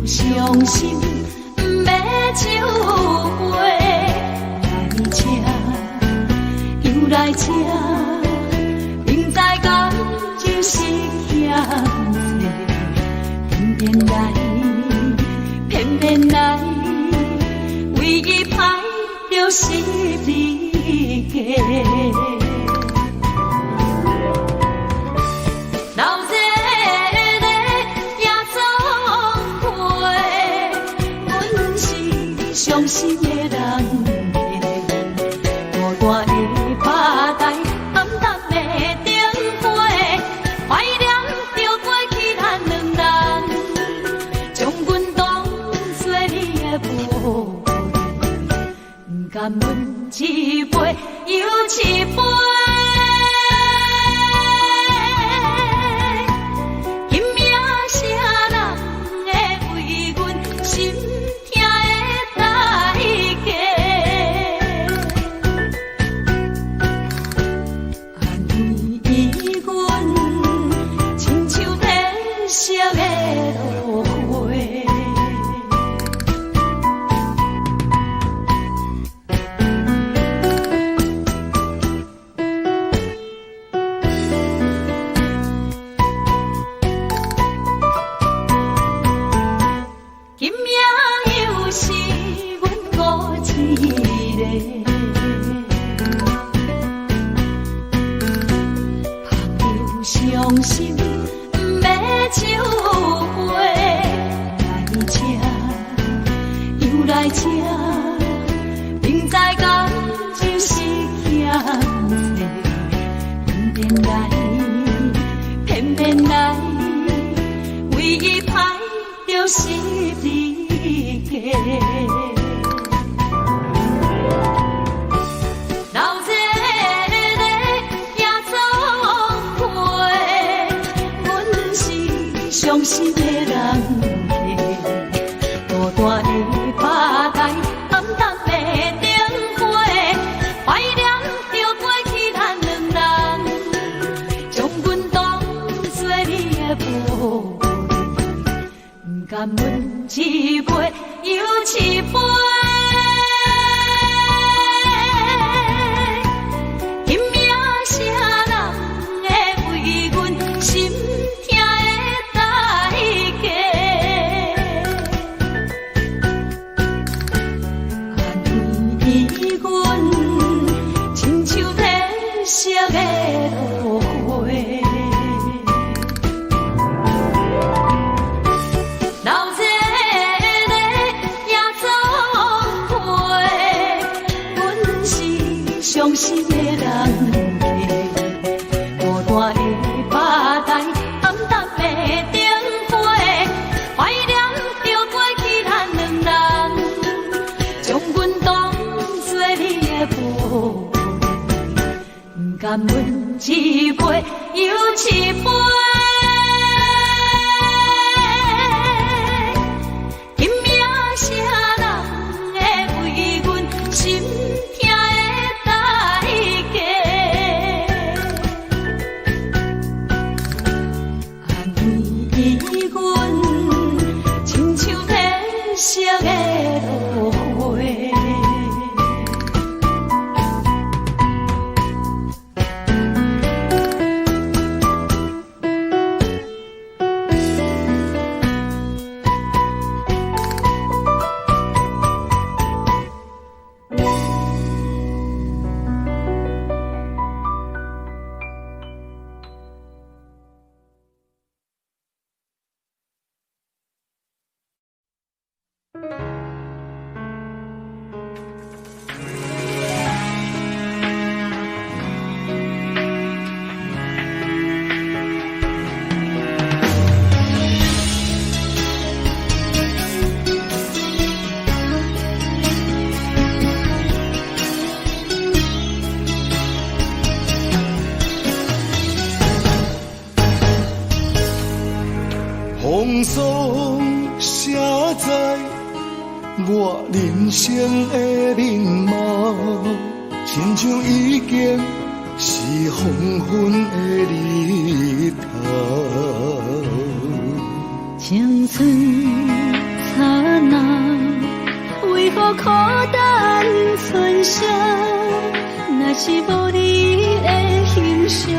傷心，毋欲酒杯，來這，又來這，明知感情是欠債，偏偏來，偏偏來，為伊歹著十字架。流熱的夜總會，阮是傷心的人客，孤單的吧台，暗淡的燈火，懷念著過去咱兩人，將阮當作你的寶貝，毋甘阮一杯又一杯。今夜啥人會為阮心疼的代價？按呢阮親像褪色的落花。今夜又是阮孤一个，朋友傷心，毋欲酒杯，來這，又來這，明知感情是欠債，偏偏來，偏偏來，為伊歹著十字架。流熱的夜總會，阮是傷心的人客，孤單的吧台，暗淡的燈火，懷念著過去咱兩人，將阮當作你的寶貝，毋甘阮一杯又一杯。今夜啥人會為阮心疼的代價？按呢阮親像褪色的落花。流熱的夜總會，阮是傷心的人客，孤單的吧台，暗淡的燈火，懷念著過去咱兩人，將阮當作你的寶貝，毋甘阮一杯又一杯。今夜啥人會為阮心疼的代價？按呢阮親像褪色的落花。風霜寫在我人生的面貌，親像已經是黃昏的日頭。青春刹那，為何苦等春宵？若是無你的欣賞，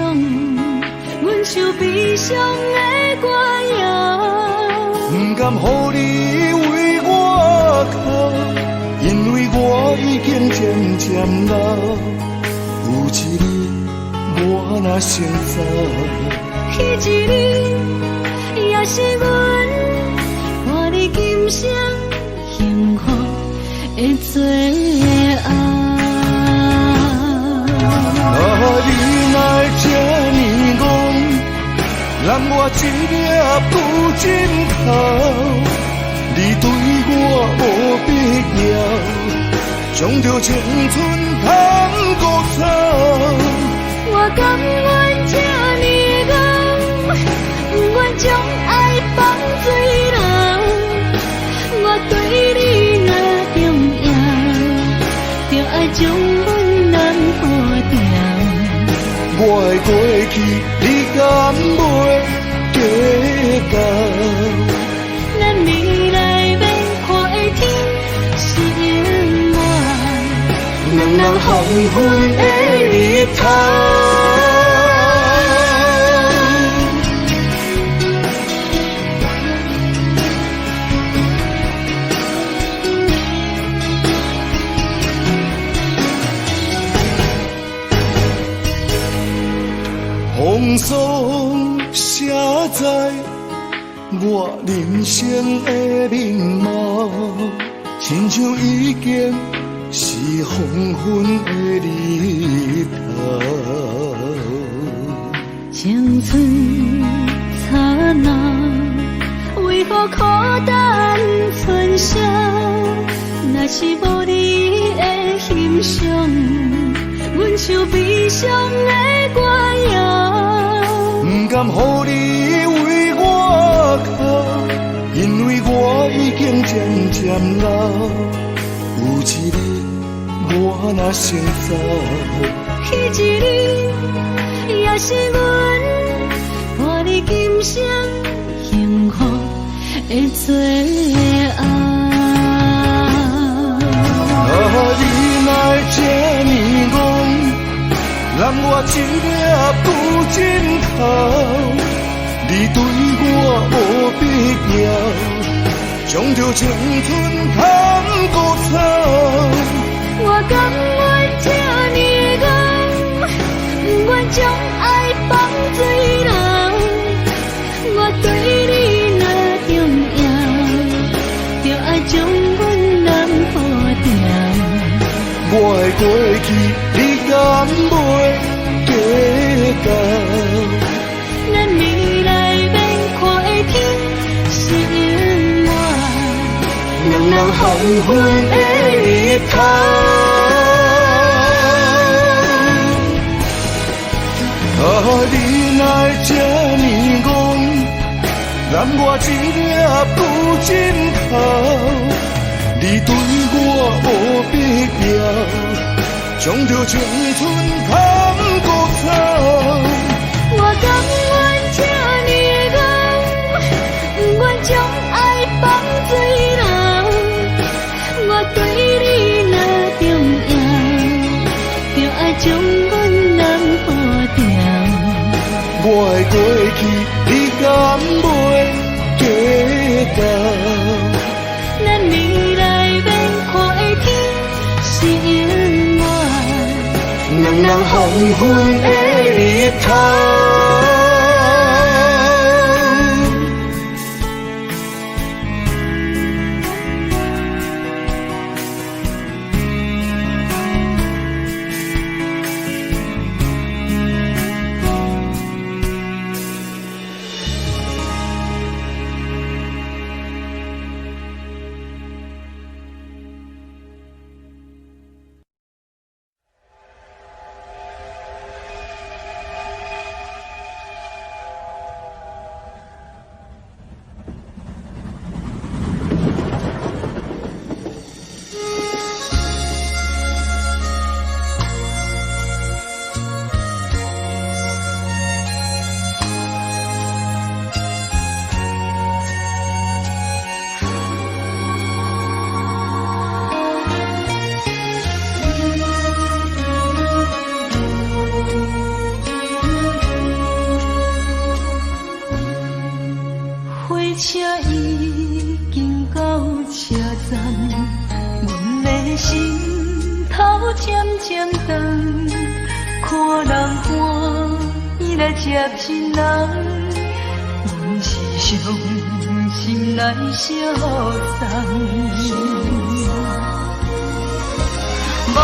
阮唱悲傷的歌謠。毋甘予你為我哭，因為我已經漸漸老。有一日我若先走，彼一日也是阮伴你今生幸福的最後。啊，你哪會這呢戇，攬我一粒舊枕頭，你對我無必要，將著青春趁枯草。我甘願這呢戇，不願將愛放水流。我對你若重要，就愛將阮攬抱牢。我的過去，你敢袂計較？咱未來欲看的天是永遠，兩人黃昏的日頭。風霜寫在我人生的面貌，親像已經是黃昏的日頭。青春剎那，為何苦等春宵？若是無你的欣賞，阮唱悲傷的歌謠。毋甘予你為我哭，因為我已經漸漸老。有一日我若先走，彼一日也是阮伴你今生幸福的最後。啊，你哪會這呢戇，攬我一粒舊枕頭，你對我無必要，將著青春趁枯草。我甘願這呢戇，不願將愛放水流。我對你若重要，就愛將阮攬抱牢。我的過去，你敢袂計較？咱未來欲看的天是永遠，兩人黃昏的日頭。啊，你哪會這呢戇，攬我一粒舊枕頭，你對我無必要，將著青春趁枯草。我甘願這呢戇，不願將愛放水流。我對你若重要，就愛將阮攬抱牢。我的過去，你敢袂計較？咱未來欲看的天是永遠，兩人黃昏的日頭。頭漸漸長，看人歡喜來接親人，阮是傷心來相送。無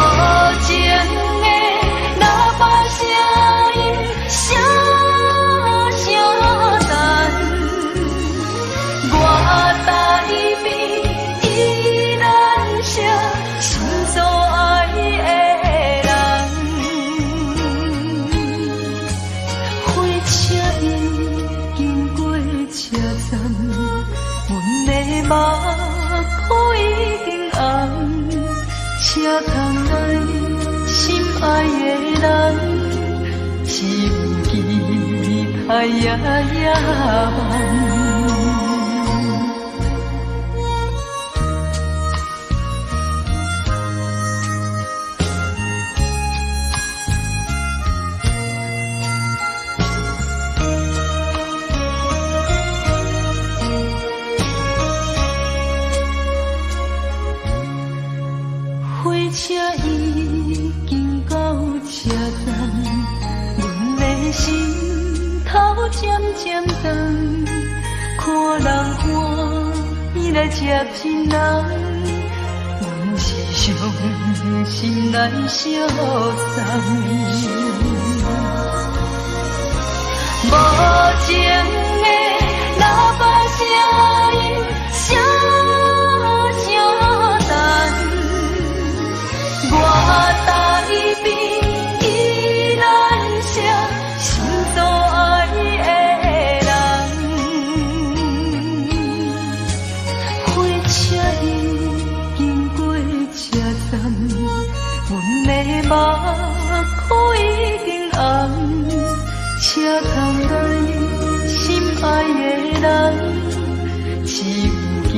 情的喇叭聲音，聲聲等，我台邊依然惜心所愛的人。火車已經過車站，阮的目眶已經紅。車窗內心愛的人，只有期待夜夜梦。火車已經到車站，阮的心頭漸漸長，看人歡喜來接親人，阮是傷心來相送。無情的喇叭聲音，聲聲等，我台邊依然惜心所愛的人。火車已經過車站，阮的目眶已經紅。車窗內心愛的人，只有期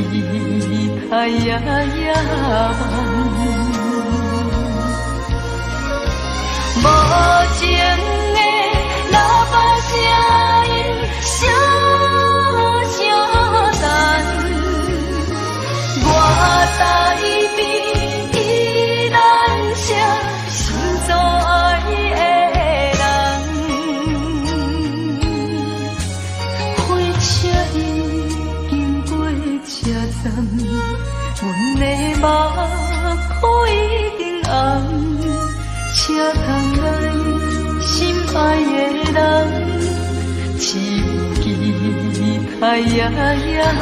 待夜夜夢。無情的喇叭聲音，聲聲等，我台邊依然惜心所愛的人。火車已經過車站，阮的目眶已經紅。車窗內心愛的人，只有期待夜夜夢。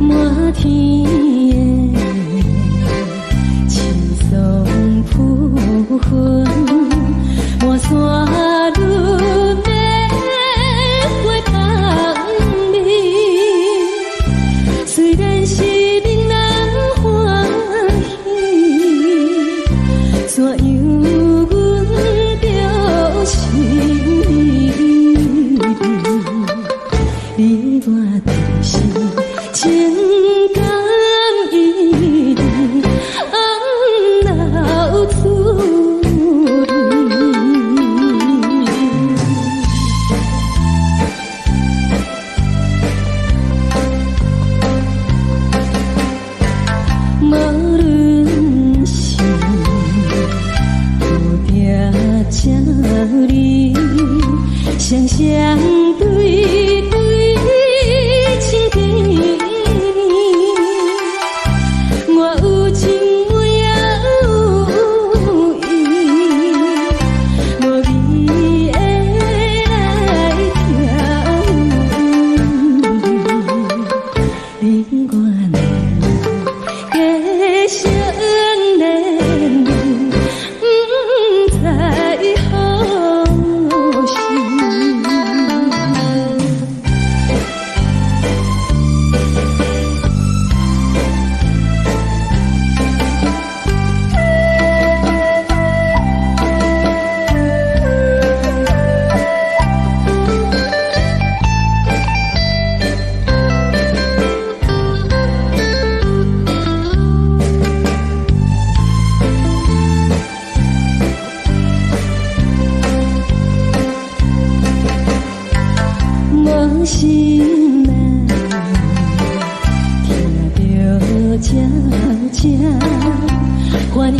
滿天的青松浮雲，滿山女玫瑰香味。雖然是闽人歡喜，怎樣阮著是你，你我就是情感依恋，红老厝里。無論是多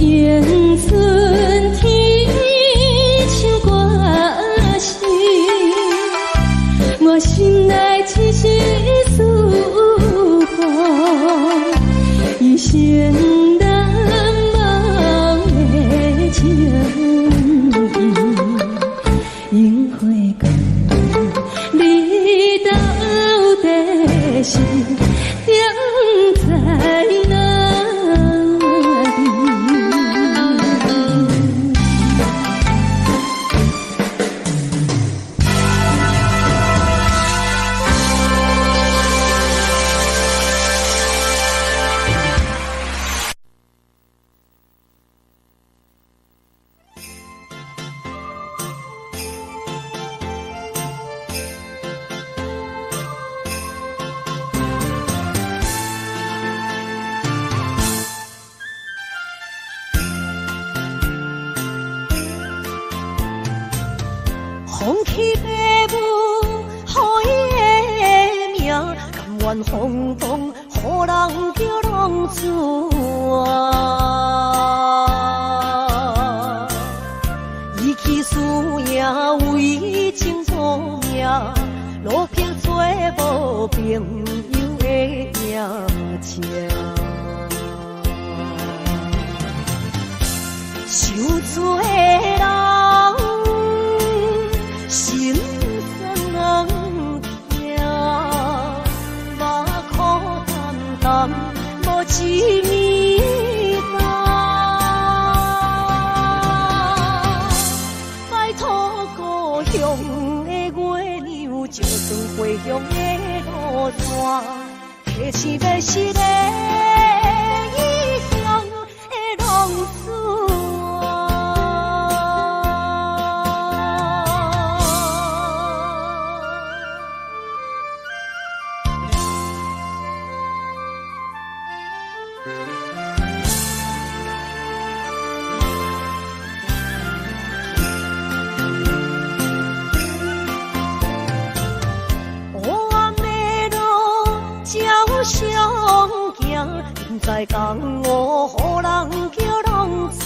迎春天，唱歌时，我心内一丝思慕，一生难忘的情意，樱花光，你到底是踮在哪里？放弃爸母予伊的名，甘愿风动，予人叫浪子啊。伊去输赢为情赌命，落魄找无朋友的影子。受罪的人心酸疼，目苦澹澹，无一暝冬。拜托故乡的月娘，照转回乡的路线，提醒欲死的异乡的浪子啊。黑暗的路照相行，不知江湖予人叫浪子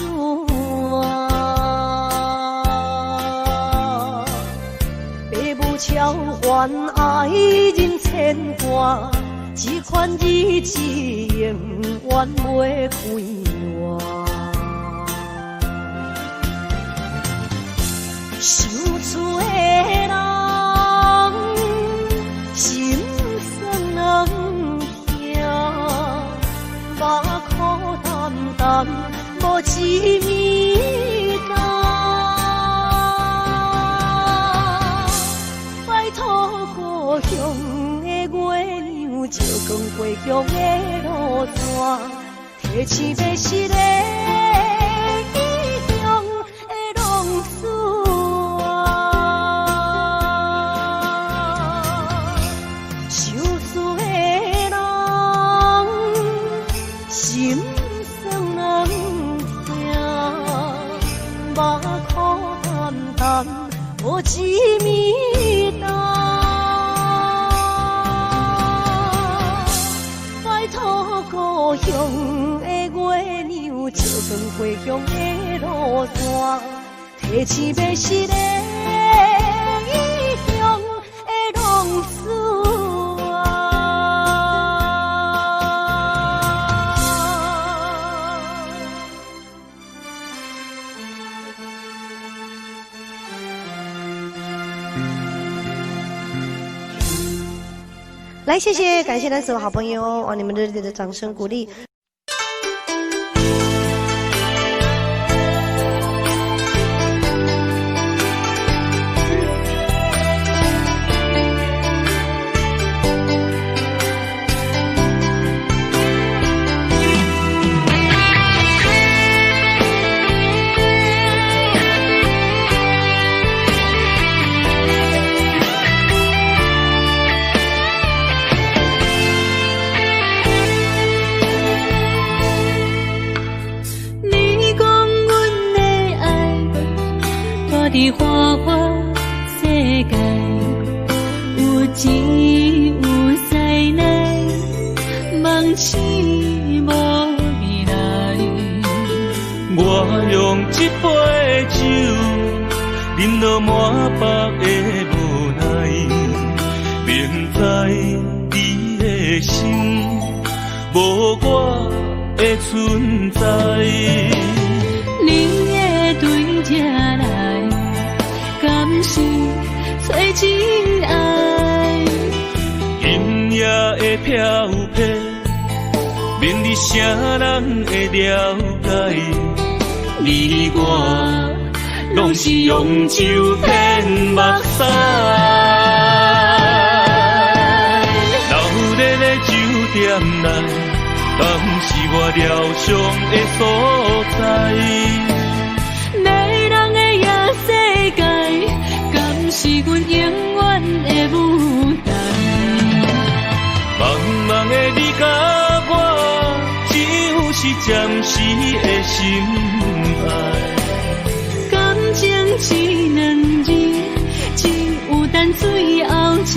啊。爸母超凡爱人牵挂，这款日子永远袂快活。受罪的人心酸疼，目苦澹澹，无一暝冬。拜托故乡的月娘，照光回乡的路线，提醒欲死的异乡的浪子啊。受罪的人心酸疼，目苦澹澹，无一暝冬。拜托故乡的月娘，照光回乡的路线，提醒欲死的异乡的浪子啊。来，谢谢，感谢咱所有好朋友哦，你们热烈的掌声鼓励。你讲阮的爱，住伫花花世界，有钱有势来，梦醒无未来。你我用這杯酒，飲到滿腹的無奈，明知你的心無我的存在。你會對這來，敢是找真愛？今夜的飄泊，免你啥人會了解？你我攏是用酒騙目屎。鬧熱的酒店內，敢是我療傷的所在？迷人的夜世界，敢是阮永遠的舞台？茫茫的你佮我，只有是暫時的心愛。感情這兩字，只有等最後才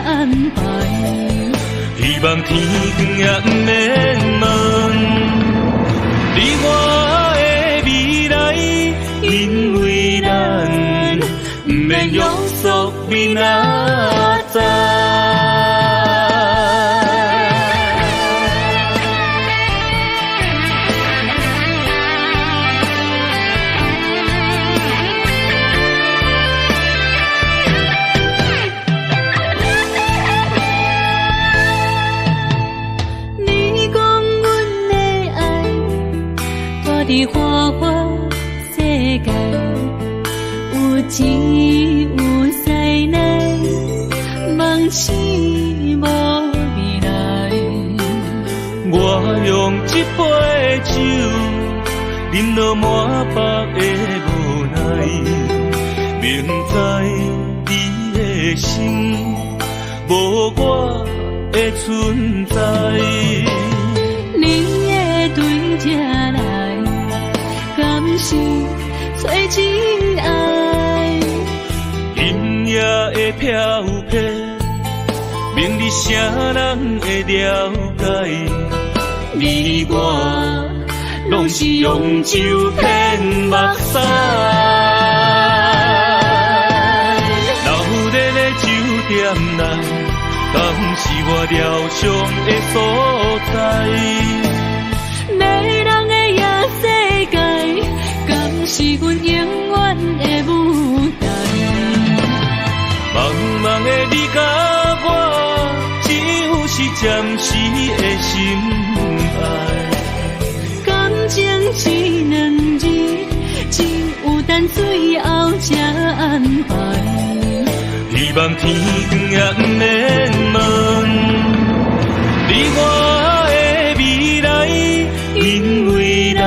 安排。希望天光也毋免問，你我的未來，因為咱毋免約束明仔載。你講阮的愛，住佇花花世界，有錢有勢內，夢醒無未來。我用這杯酒，飲到滿腹的無奈，明知你的心無我的存在。你會對這來，敢是找真愛？今夜的飄泊，免你啥人會了解？你我攏是用酒騙目屎。鬧熱的酒店內，敢是我療傷的所在？迷人的夜世界，敢是阮永遠的舞台？茫茫的你佮我，只有是暫時的心愛。感情這兩字，只有等最後才安排。希望天光也毋免問，你我的未來，因為咱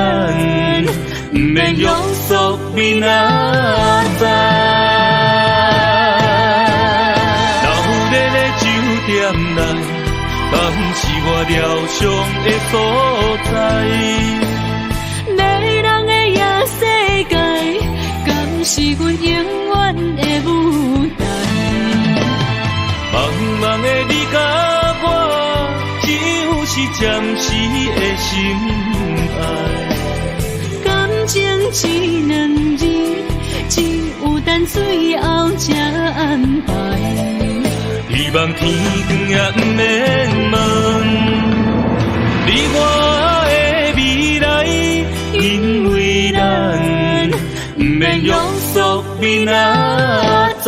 毋免約束明仔載。鬧熱的酒店內，敢是我療傷的所在？迷人的夜世界，敢是阮永遠的舞台？茫茫的你佮我，只有是暫時的心愛。感情這兩字，只有等最後才安排。希望天光也毋免問，你我的未來，因為咱毋免約束明仔載。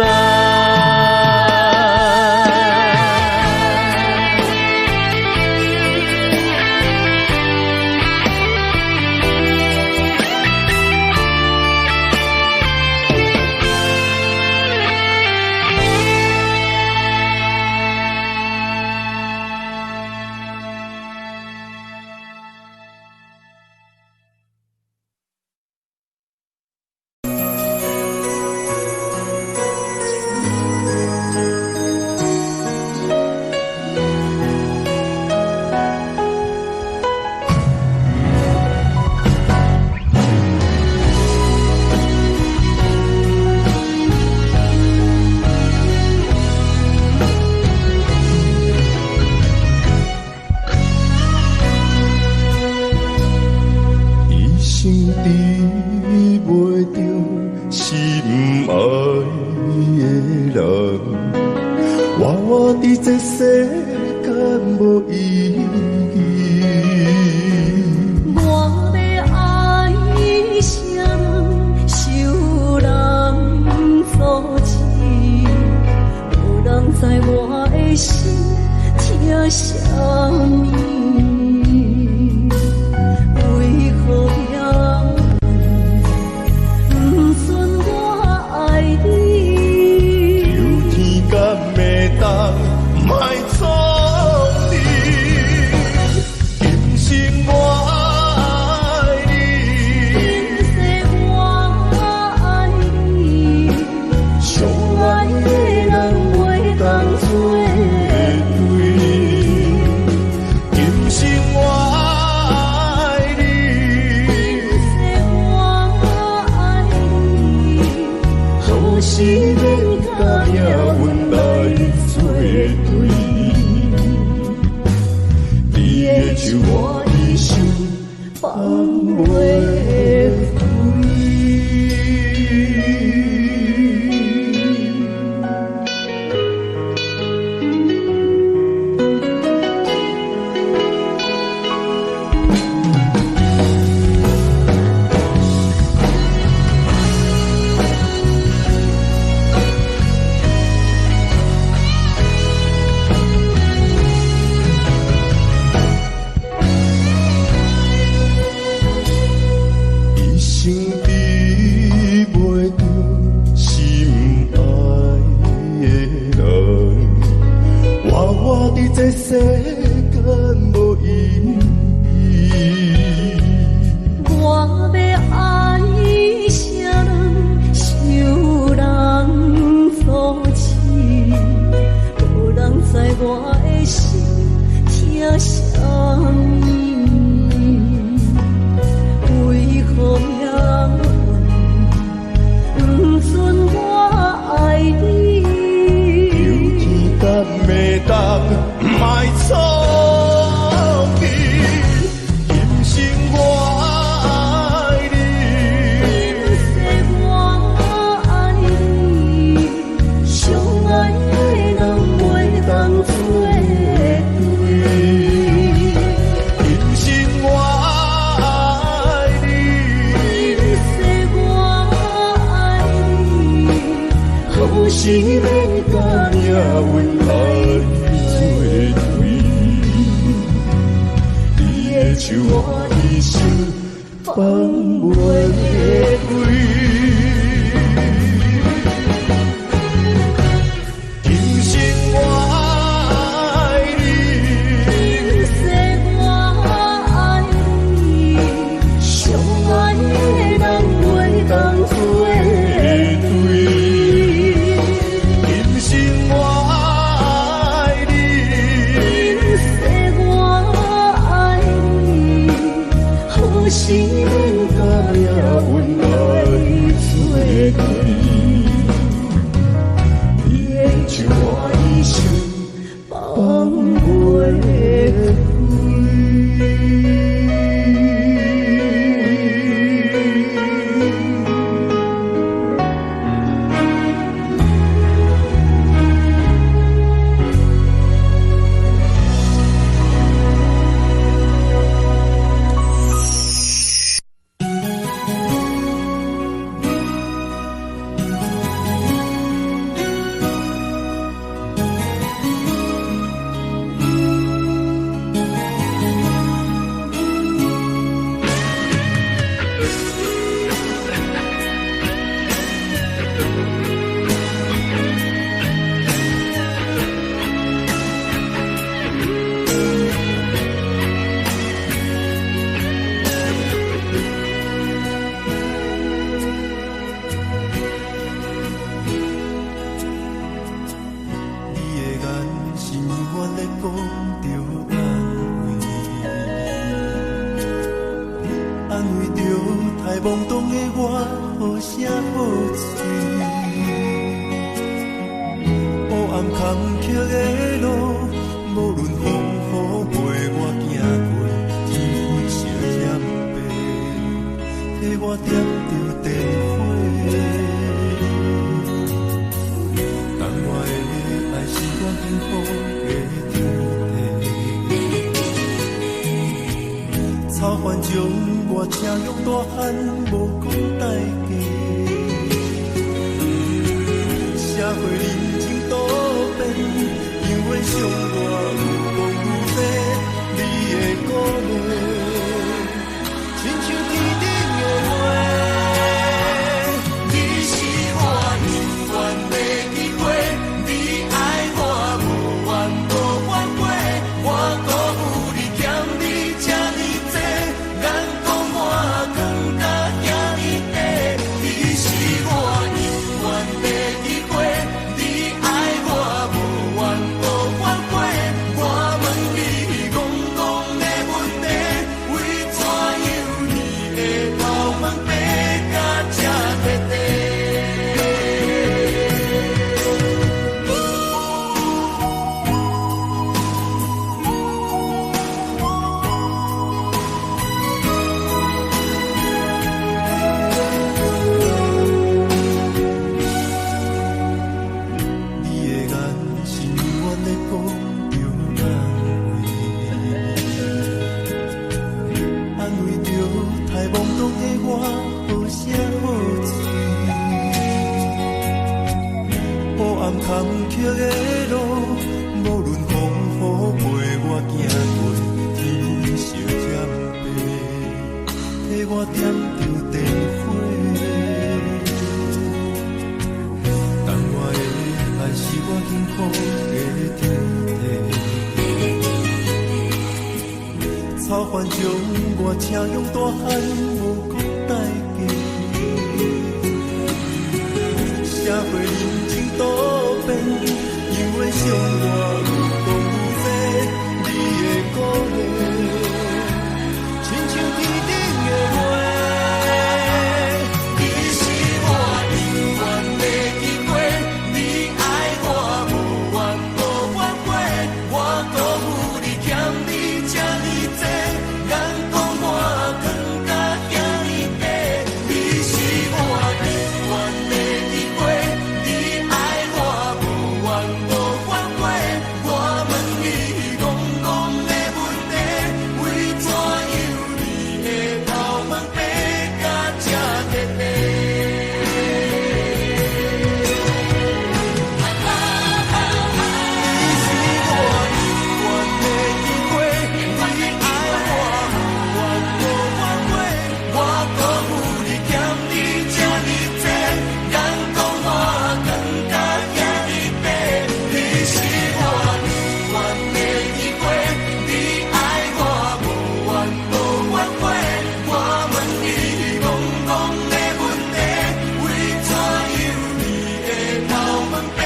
生治袂著心愛的人，活活佇這世間無意義。我欲愛啥人，受人阻止，無人知我的心疼啥物。為何命運毋准我愛你？求天敢會當莫創治，今生我愛你，今世我愛你，相愛的人袂當做對。今生我愛你，今世我愛你，何時免共命運來做對？你的手我一生放袂開。一生治袂著心愛的人，活活佇這世間無意義。我欲愛啥人，受人阻止，無人知我的心疼啥物。為何命運毋准我愛你？求天敢會當莫創治，今生我愛你，今世我愛你，相愛的人袂當做對。今生我愛你，今世我愛你，何時免共命運來做對？你的手我一生放放袂袂開。今生我愛你，今世我愛你，相愛的人袂當做對。今生我愛你，今世我愛你，何時免共命運來做對？你的手我一生放袂開。你的眼神永遠咧講著安慰，安慰著太懵懂的我，好聲好喙。黑暗坎坷的路，無論風雨陪我行過，天灰小險白。替我點著電火。但我的愛是我幸福的天地。草原將我車養大漢，無講代價。社會人情多變，猶原傷我愈講愈多，你的鼓勵，親像天頂的月。你是我永遠的機會，你愛我無怨無反悔，我辜負你欠你這呢濟，眼光我藏甲遐呢短。你是我永遠的機會，你愛我無怨無反悔，我問你戇戇的問題，為怎樣你的頭毛白甲這徹底？你的眼神永遠咧講著安慰，安慰著太懵懂的我，好聲好喙。黑暗坎坷的路，無論風雨陪我行過，天色漸白，替我點著電火。但我的愛是我幸福的天地。草原將我車養大漢，無講代價。社會人情多變，猶原傷我愈講愈多，你的鼓勵，親像天頂的月。你是我永遠的機會，你愛我無怨無反悔，我辜負你欠你這呢濟，眼光我藏甲遐呢短。你是我永遠的機會，你愛我無怨無反悔，我問你戇戇的問題，為怎樣你的頭毛白甲這徹底？你是我永遠的機會，你愛我無怨無反悔，我辜負你欠你這呢濟，眼光我藏甲遐呢短。你是我永遠的機會，你愛我無怨無反悔，我問你戇戇的問題，為怎樣你的頭毛白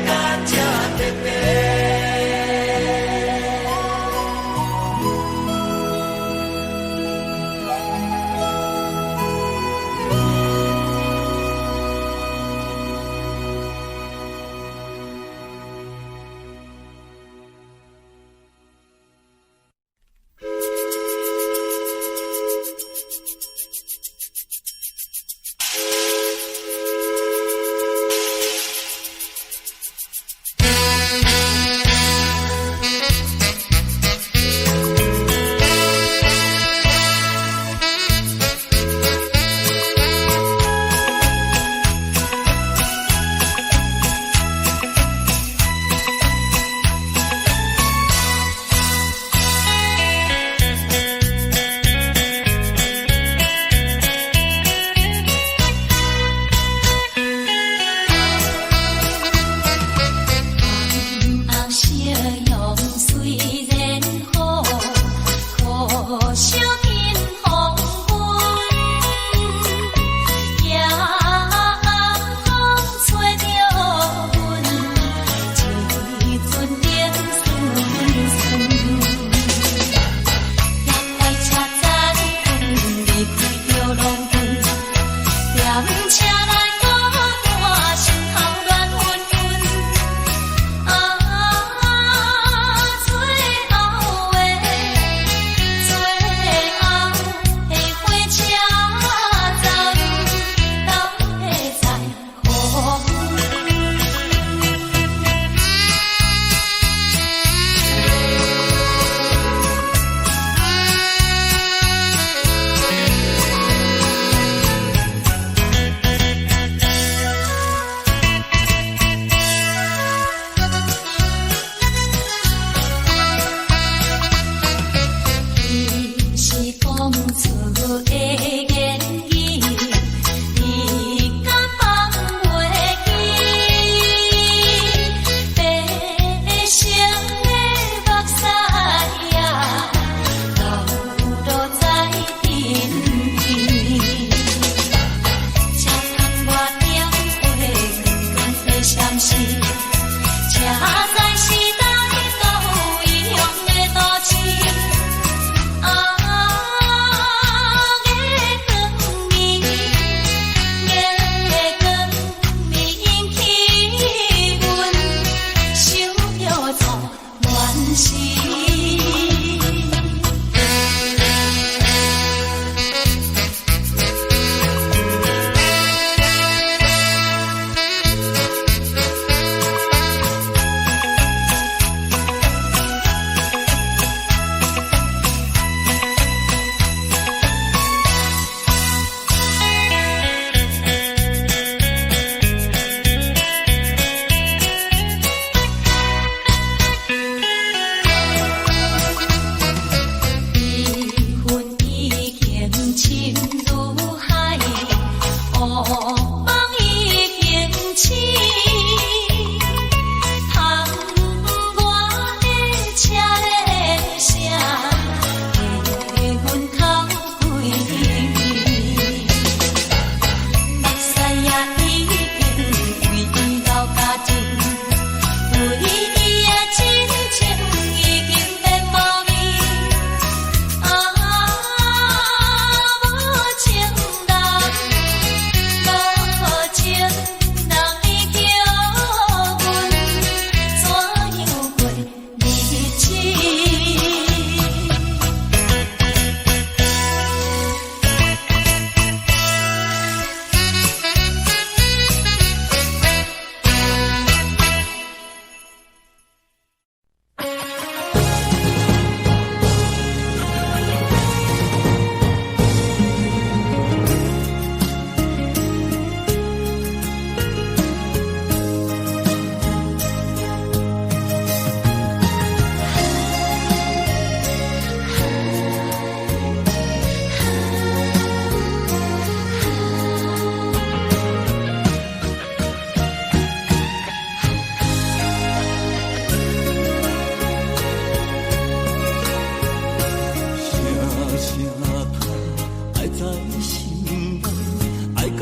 甲這徹底？紅夕陽雖然好，可惜天黃昏。夜暗風吹著阮，一陣冷酸酸。夜快車載阮離開著農村，踮車內孤單，心頭亂暈暈。啊，最後的最後的火車站。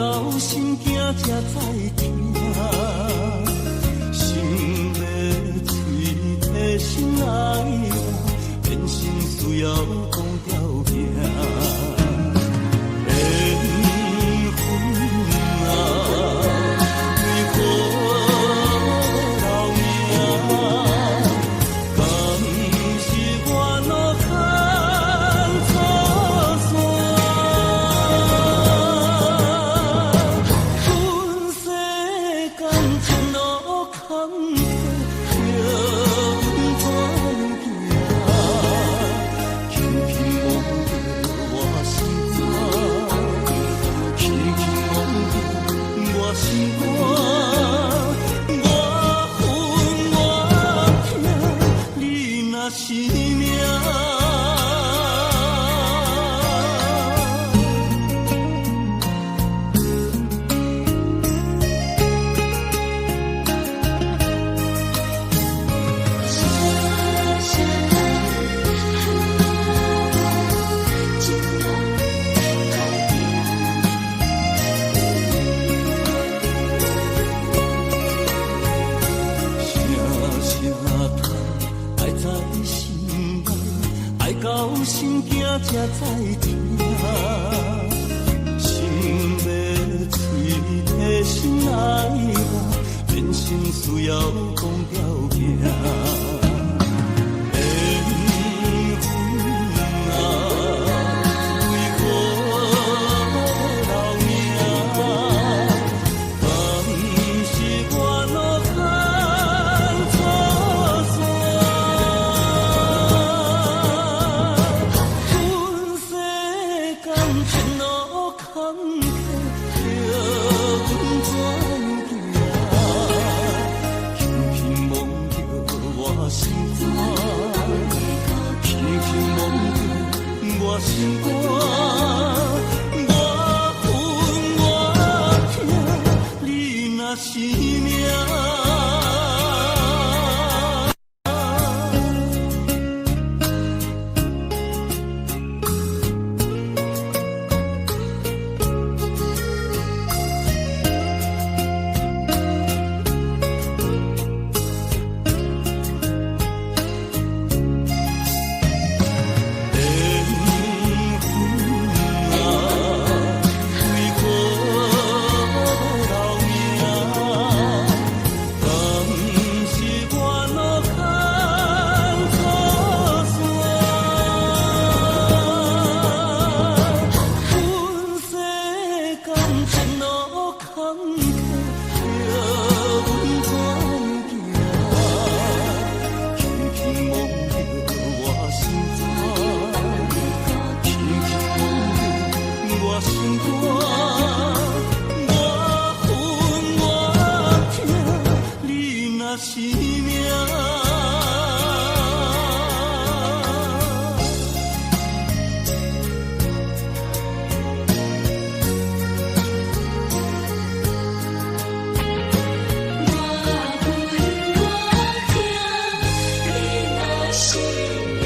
到心惊才知疼。心欲喙提心爱我，变成需要讲条件。缘分啊，为何留名？敢是我路牵错线？阮世间情路坎坷，叫阮怎行？轻轻摸著我心肝，轻轻摸著我心肝，我恨我疼，你若是命。声声叹，情路歹行。声声叹，爱在心内，爱到心惊才知疼。心欲喙提心爱我，变成需要讲条件。缘分啊，为何留名？敢是我路牵错线？阮世间情路坎坷，叫阮怎行？轻轻摸著我心肝，轻轻摸著我心肝，我恨我疼，你若是命。缘分啊，为何留名？敢是我路牵错线？阮世间情路坎坷，叫阮怎行？轻轻摸著我心肝，轻轻摸著我心肝，我恨我疼，你若是命。我恨我疼，你若是命。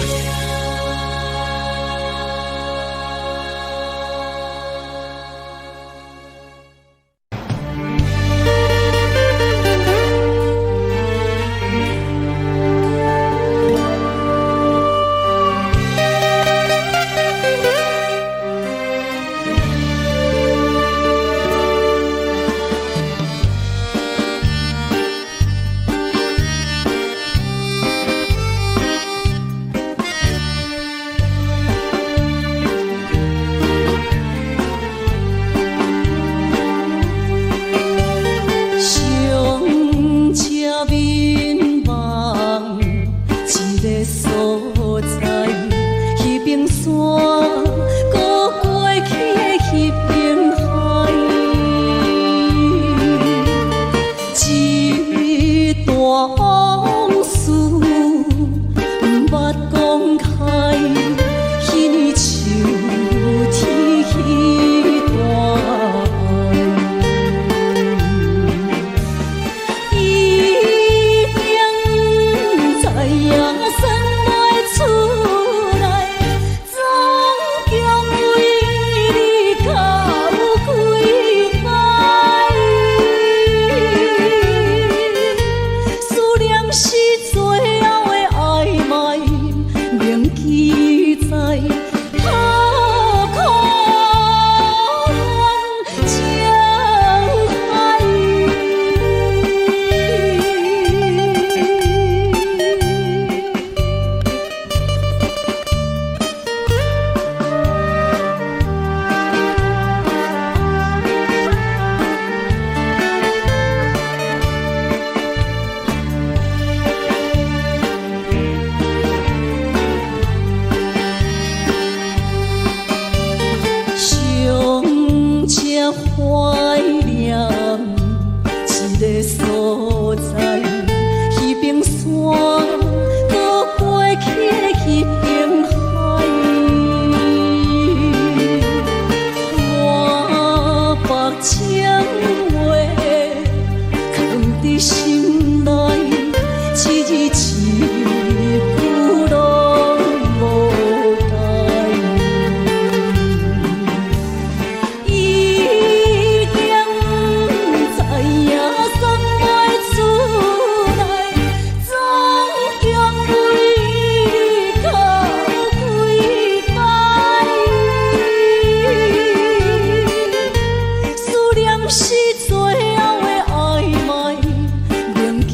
正懷念這个所在，彼邊山，閣過去的彼邊海，我目情話藏佇心內，一字一句攏無代。已經毋知影算袂出來，總共為你哭幾擺。思念是最後的曖昧，銘記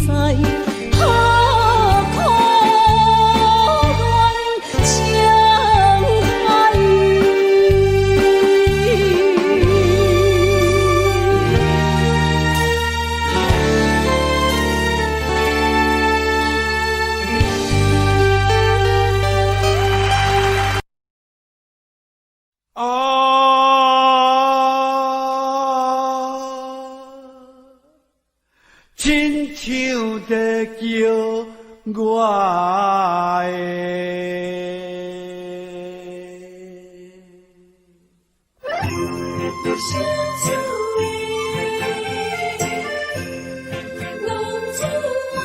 在何苦戀情海。啊，親像在叫我的。相思的浪子啊！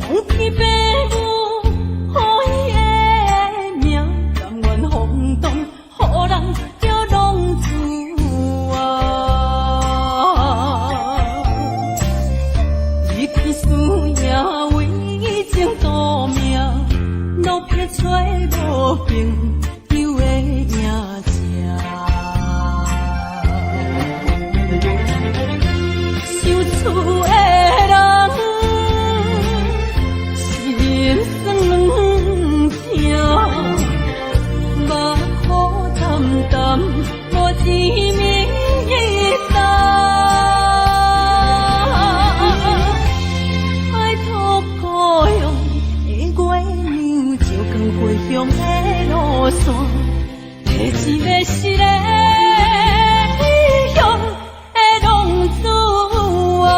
风起白雾，予伊的名，甘愿风动，予人叫浪子啊！离去思赢为情赌命，落魄找无朋友的影子。想厝的人，心酸两疼，目苦澹澹，无一暝担。拜托故乡的月娘，照光回乡的路线，提一个失的异乡的浪子啊！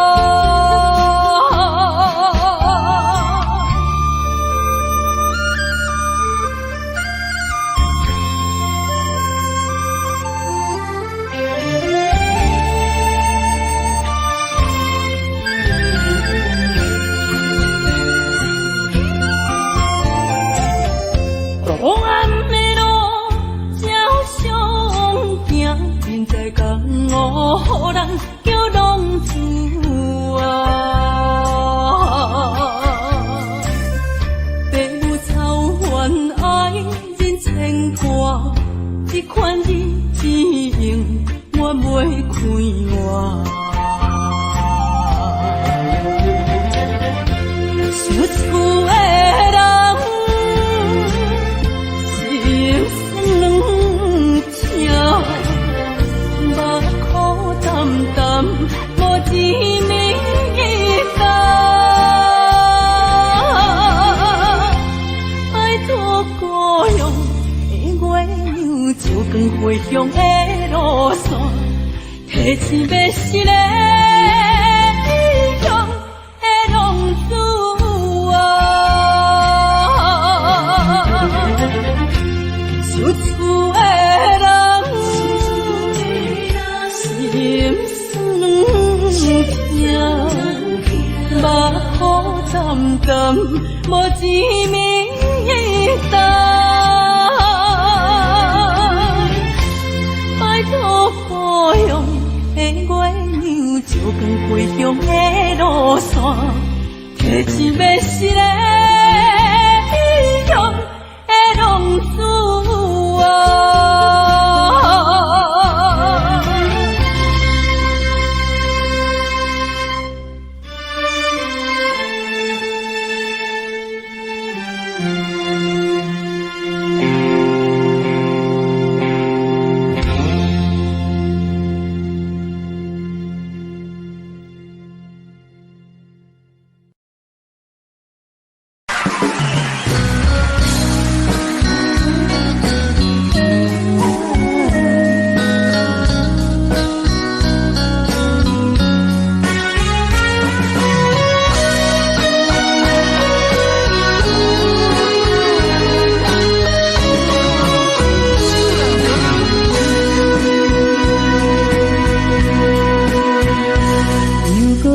孤暗的路，照相行，人在江湖，予人叫浪子啊。父母操烦爱人牵挂，这款日子永远袂快活。想厝的人，心酸两疼，目苦澹澹，无一暝担。拜托故乡的月娘，照光回乡的路线，提一个失的异乡的浪子啊！想厝的人，心酸两疼，目苦澹澹，无一暝担。拜托故乡的月娘，照光回乡的路线，提一个失的异乡的浪子啊！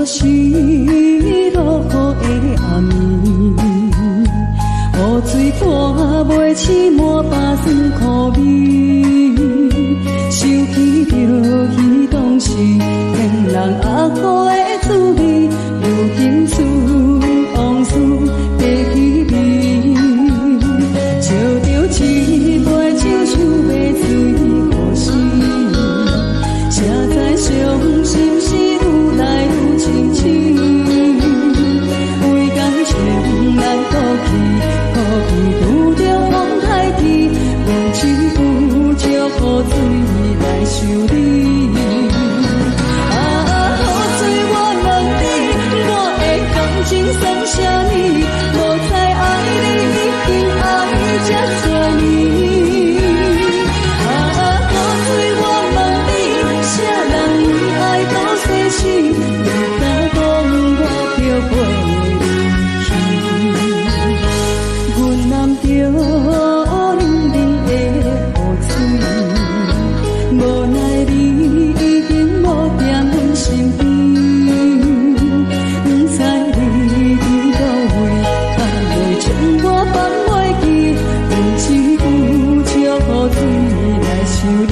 是落雨的暗暝，雨水看袂醒滿腹酸苦味，想起著彼當時騙人阿好的滋味，如今思往事爬起味，照著一杯酒想欲醉予死，才知傷心事愈來愈清醒，為感情難過去，苦味拄著風颱天，阮只有借雨水來想你。啊，雨水我問你，我的感情算啥物？無知愛你已經愛這多年。啊，雨水我問你，啥人為愛賭生死？你敢講我著陪你去？阮攬著冷冷的雨水，無奈你已經無踮阮身邊，不知你佇佗位，敢會將我放袂記？阮只有借雨水來想你。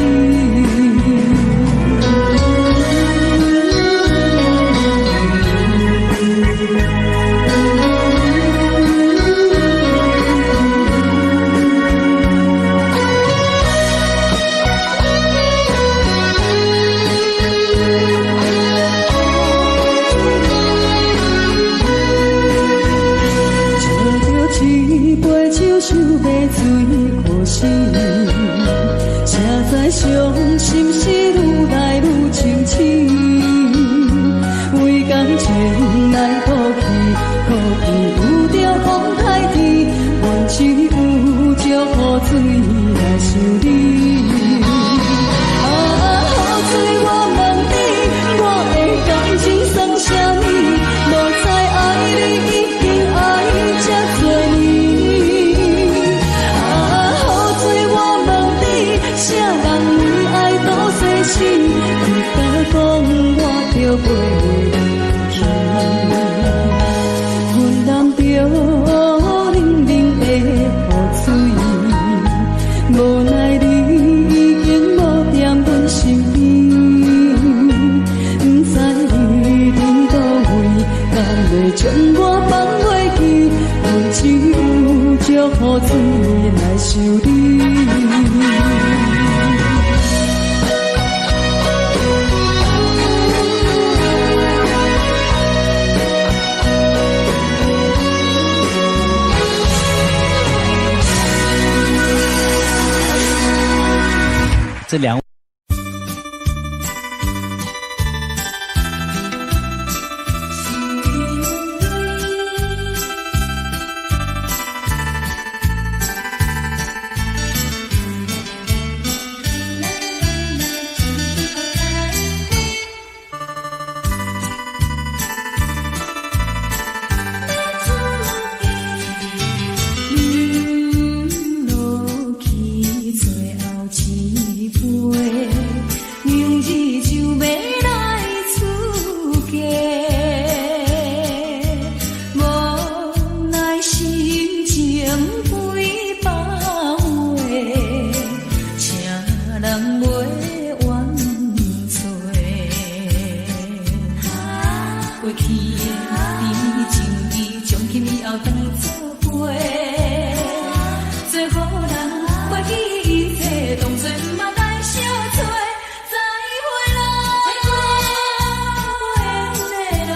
照著一杯酒，想欲醉予死，才知傷心事愈來愈清醒。為感情來賭氣，苦味拄著風颱天，阮只有借雨水來想你。啊，雨水我問你，我的感情算啥物？無知愛你已經愛這多年。啊，雨水我問你，啥人為愛賭生死？你敢講我著陪你去？阮攬著冷冷的雨水，無奈你已經無踮阮身邊，不知你佇佗位，敢會將我放袂記？阮只有借雨水來想你。這兩。飲落去最後一杯，明日就欲來出嫁，無奈心情幾百回，請人袂怨催。過去的甜情意，從今以後當作陪。做予人袂記一切，當作毋捌來相揣。再會啦，緣的人，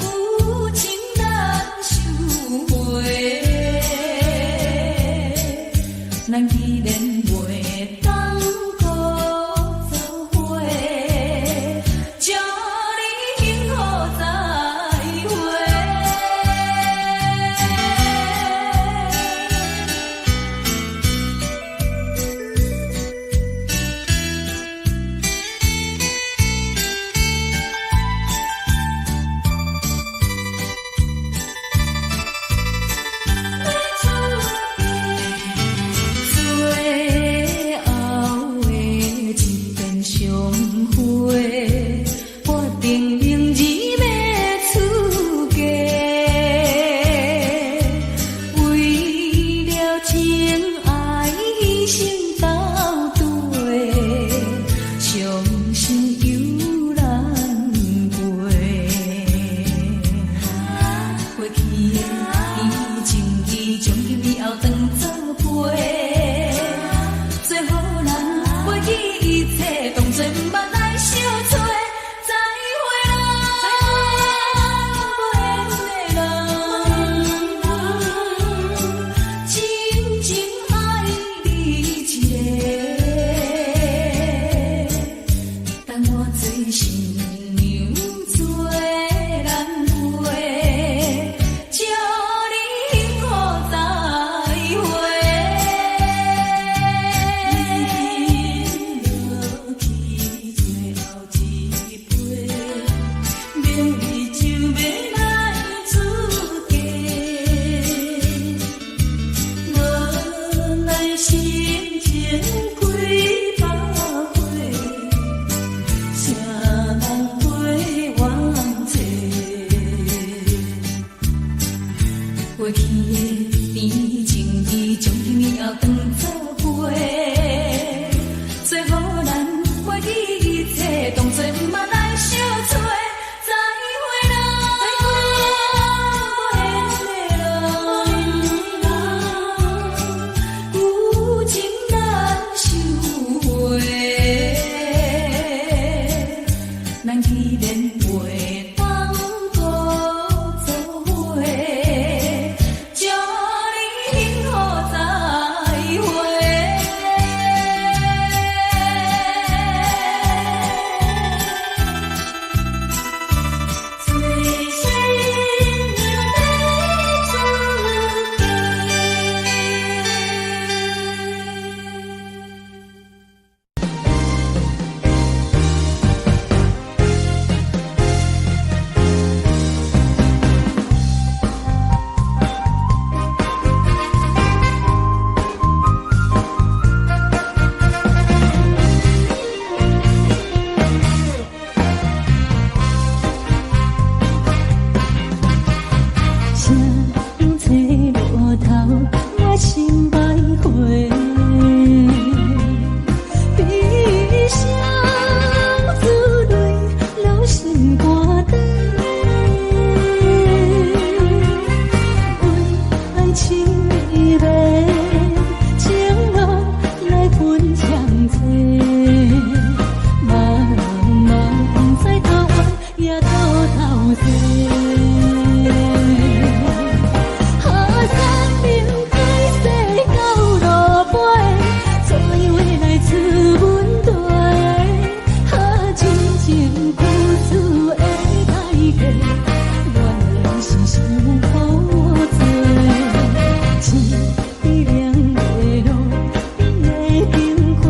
有情難收回。咱既然袂當閣做伙，祝你幸福再會。袂當閣做伙，這呢幸福再會。做新娘欲出嫁。谁找路頭，我心徘徊。悲傷珠淚流心肝底，為愛情迷，情路來分相找。茫茫不知頭冤也倒頭踅。啊，山明海誓到落尾，怎樣會來出問題？啊，真情付出的代價，原來是傷苦濟。淒涼的路邊的經過，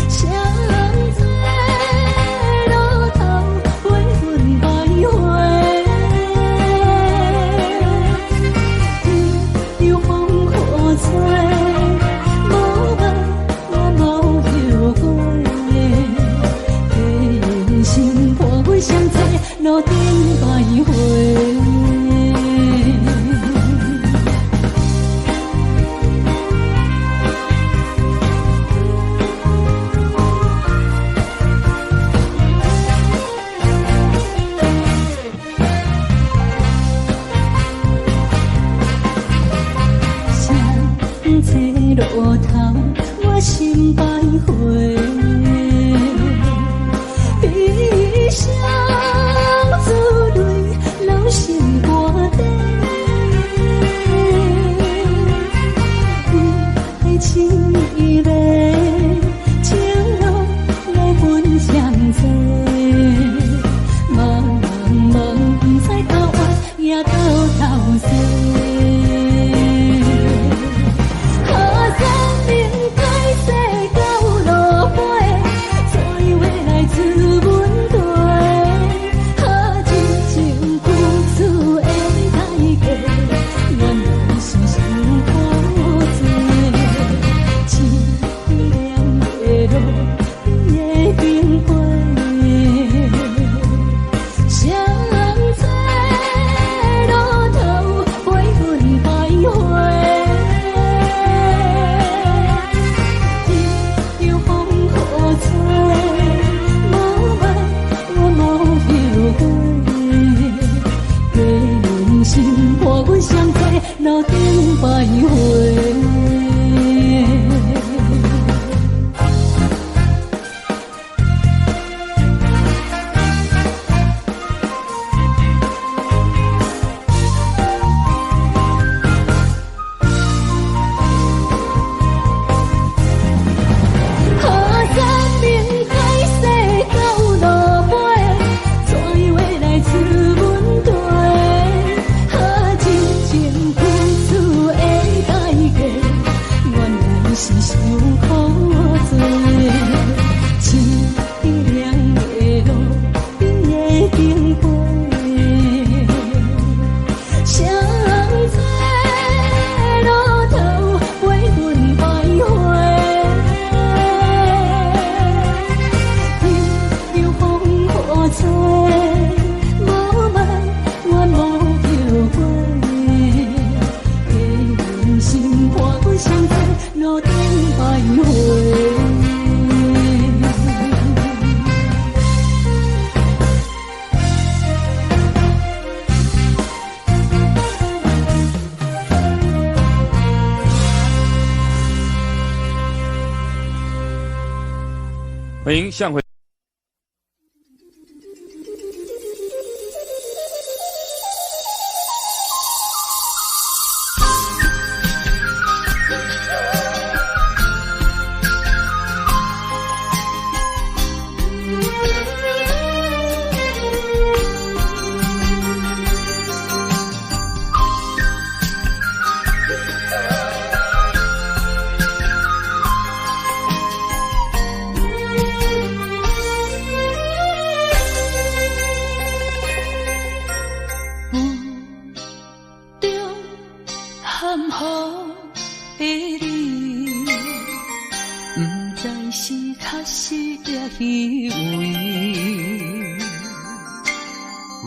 誰找路頭陪阮徘徊？任由風雨吹，無愛我無後悔。假用心伴阮相找路頂徘徊。誰找路頭，我心徘徊。悲傷珠淚流心肝底，為愛情迷，情路來分相找。茫茫不知頭冤也倒頭踅。啊，山明海誓到落尾，怎樣會來出問題？啊，真情付出的代價，原來是傷苦濟。淒涼的路邊的經過，誰找路頭陪阮徘徊？任由風雨吹，無愛我無後悔。假用心伴阮相找路頂徘徊。啊，山明海誓到落尾，怎樣會來出問題？啊，真情付出的代價，原來是傷苦濟。淒涼的路邊的經過，誰找路頭陪阮徘徊？任由風雨吹，無愛我無後悔。假用心伴阮相找路頂徘徊。歡迎向回。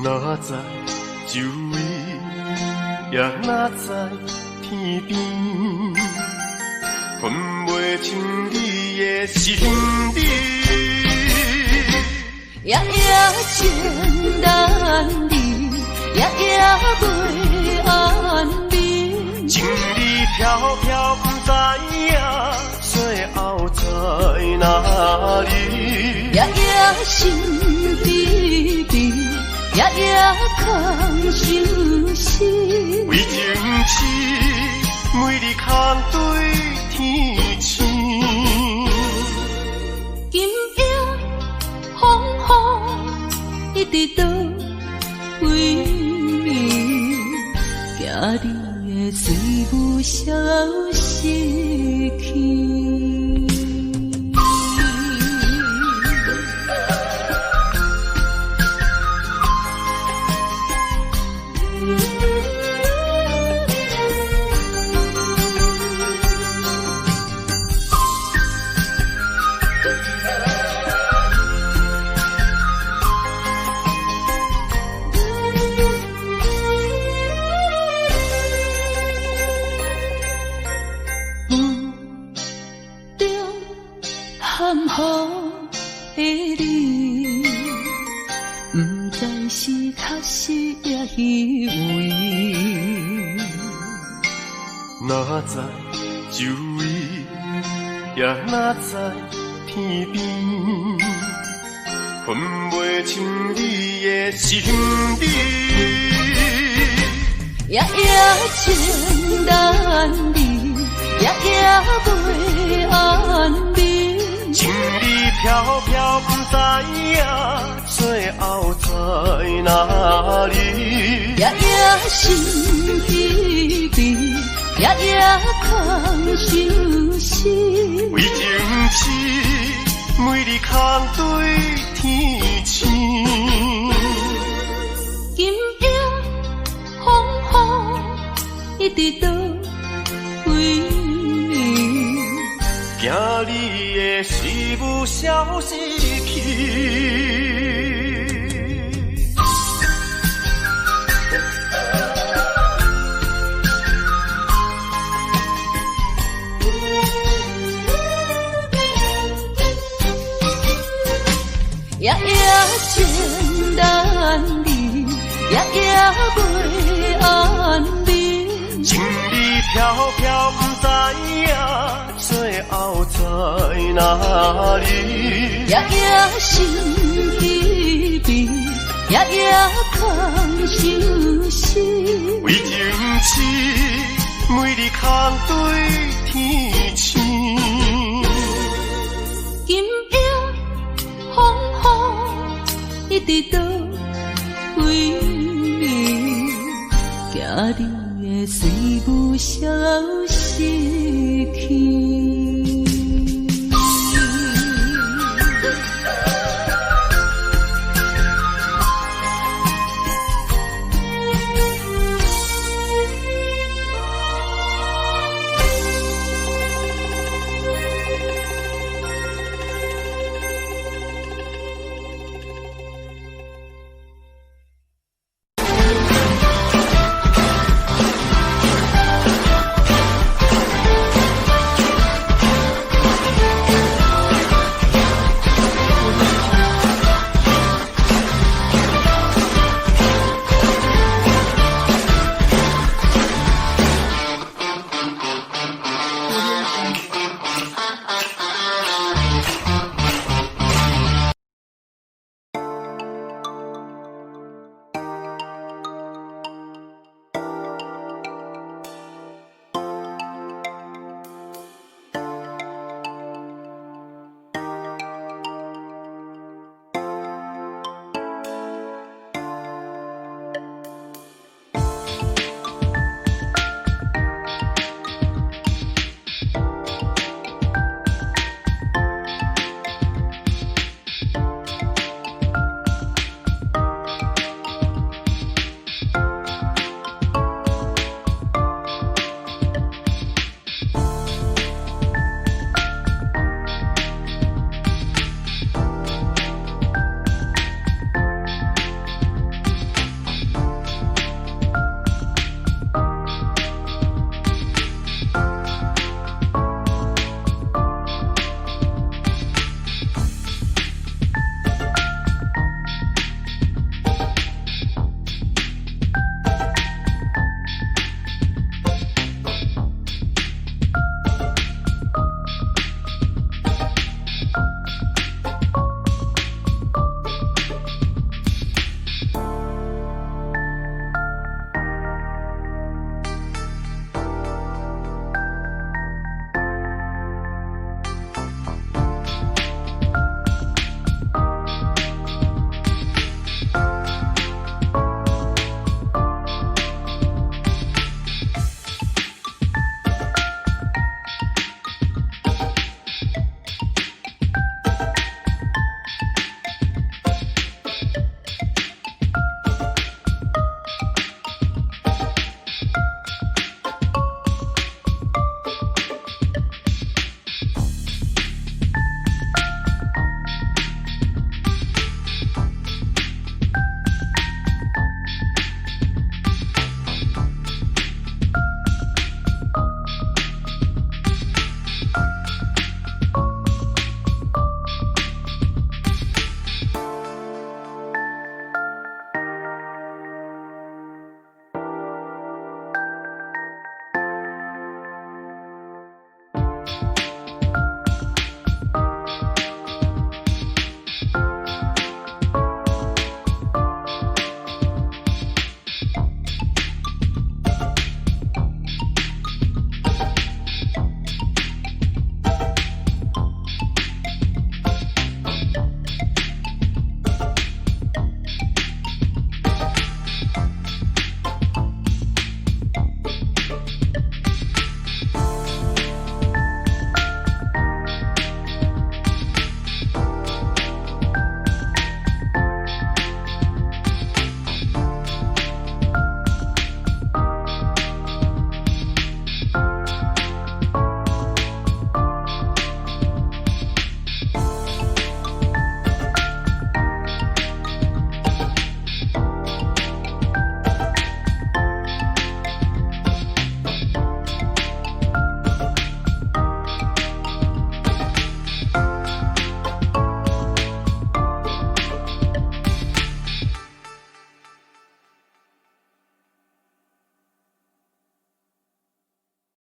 哪知周圍，也哪知天邊，分袂清你的心理。夜夜情難離，夜夜袂安眠。情理飄飄，不知影最後在哪裡。夜夜心悲悲，夜夜空相思。為情痴，每日空對天星。今夜風雨一直倒位，驚你的水霧消失去。夢中含糊的你，不知是確實抑虛偽。哪知周圍，也哪知天邊，分袂清你的心理。夜夜情難離，夜夜袂安眠。情理飄飄，不知影最後在哪裡。夜夜心悲悲，夜夜空相思。為情痴，每日空對天星。今夜風雨一直倒位，驚你的思慕消失去。夜夜情難離，夜夜袂安眠。情理飄飄，不知影最後在哪裡。夜夜心悲悲，夜夜空相思。為情痴，每日空對天星。今夜風雨一直倒位，驚你的水霧消失去。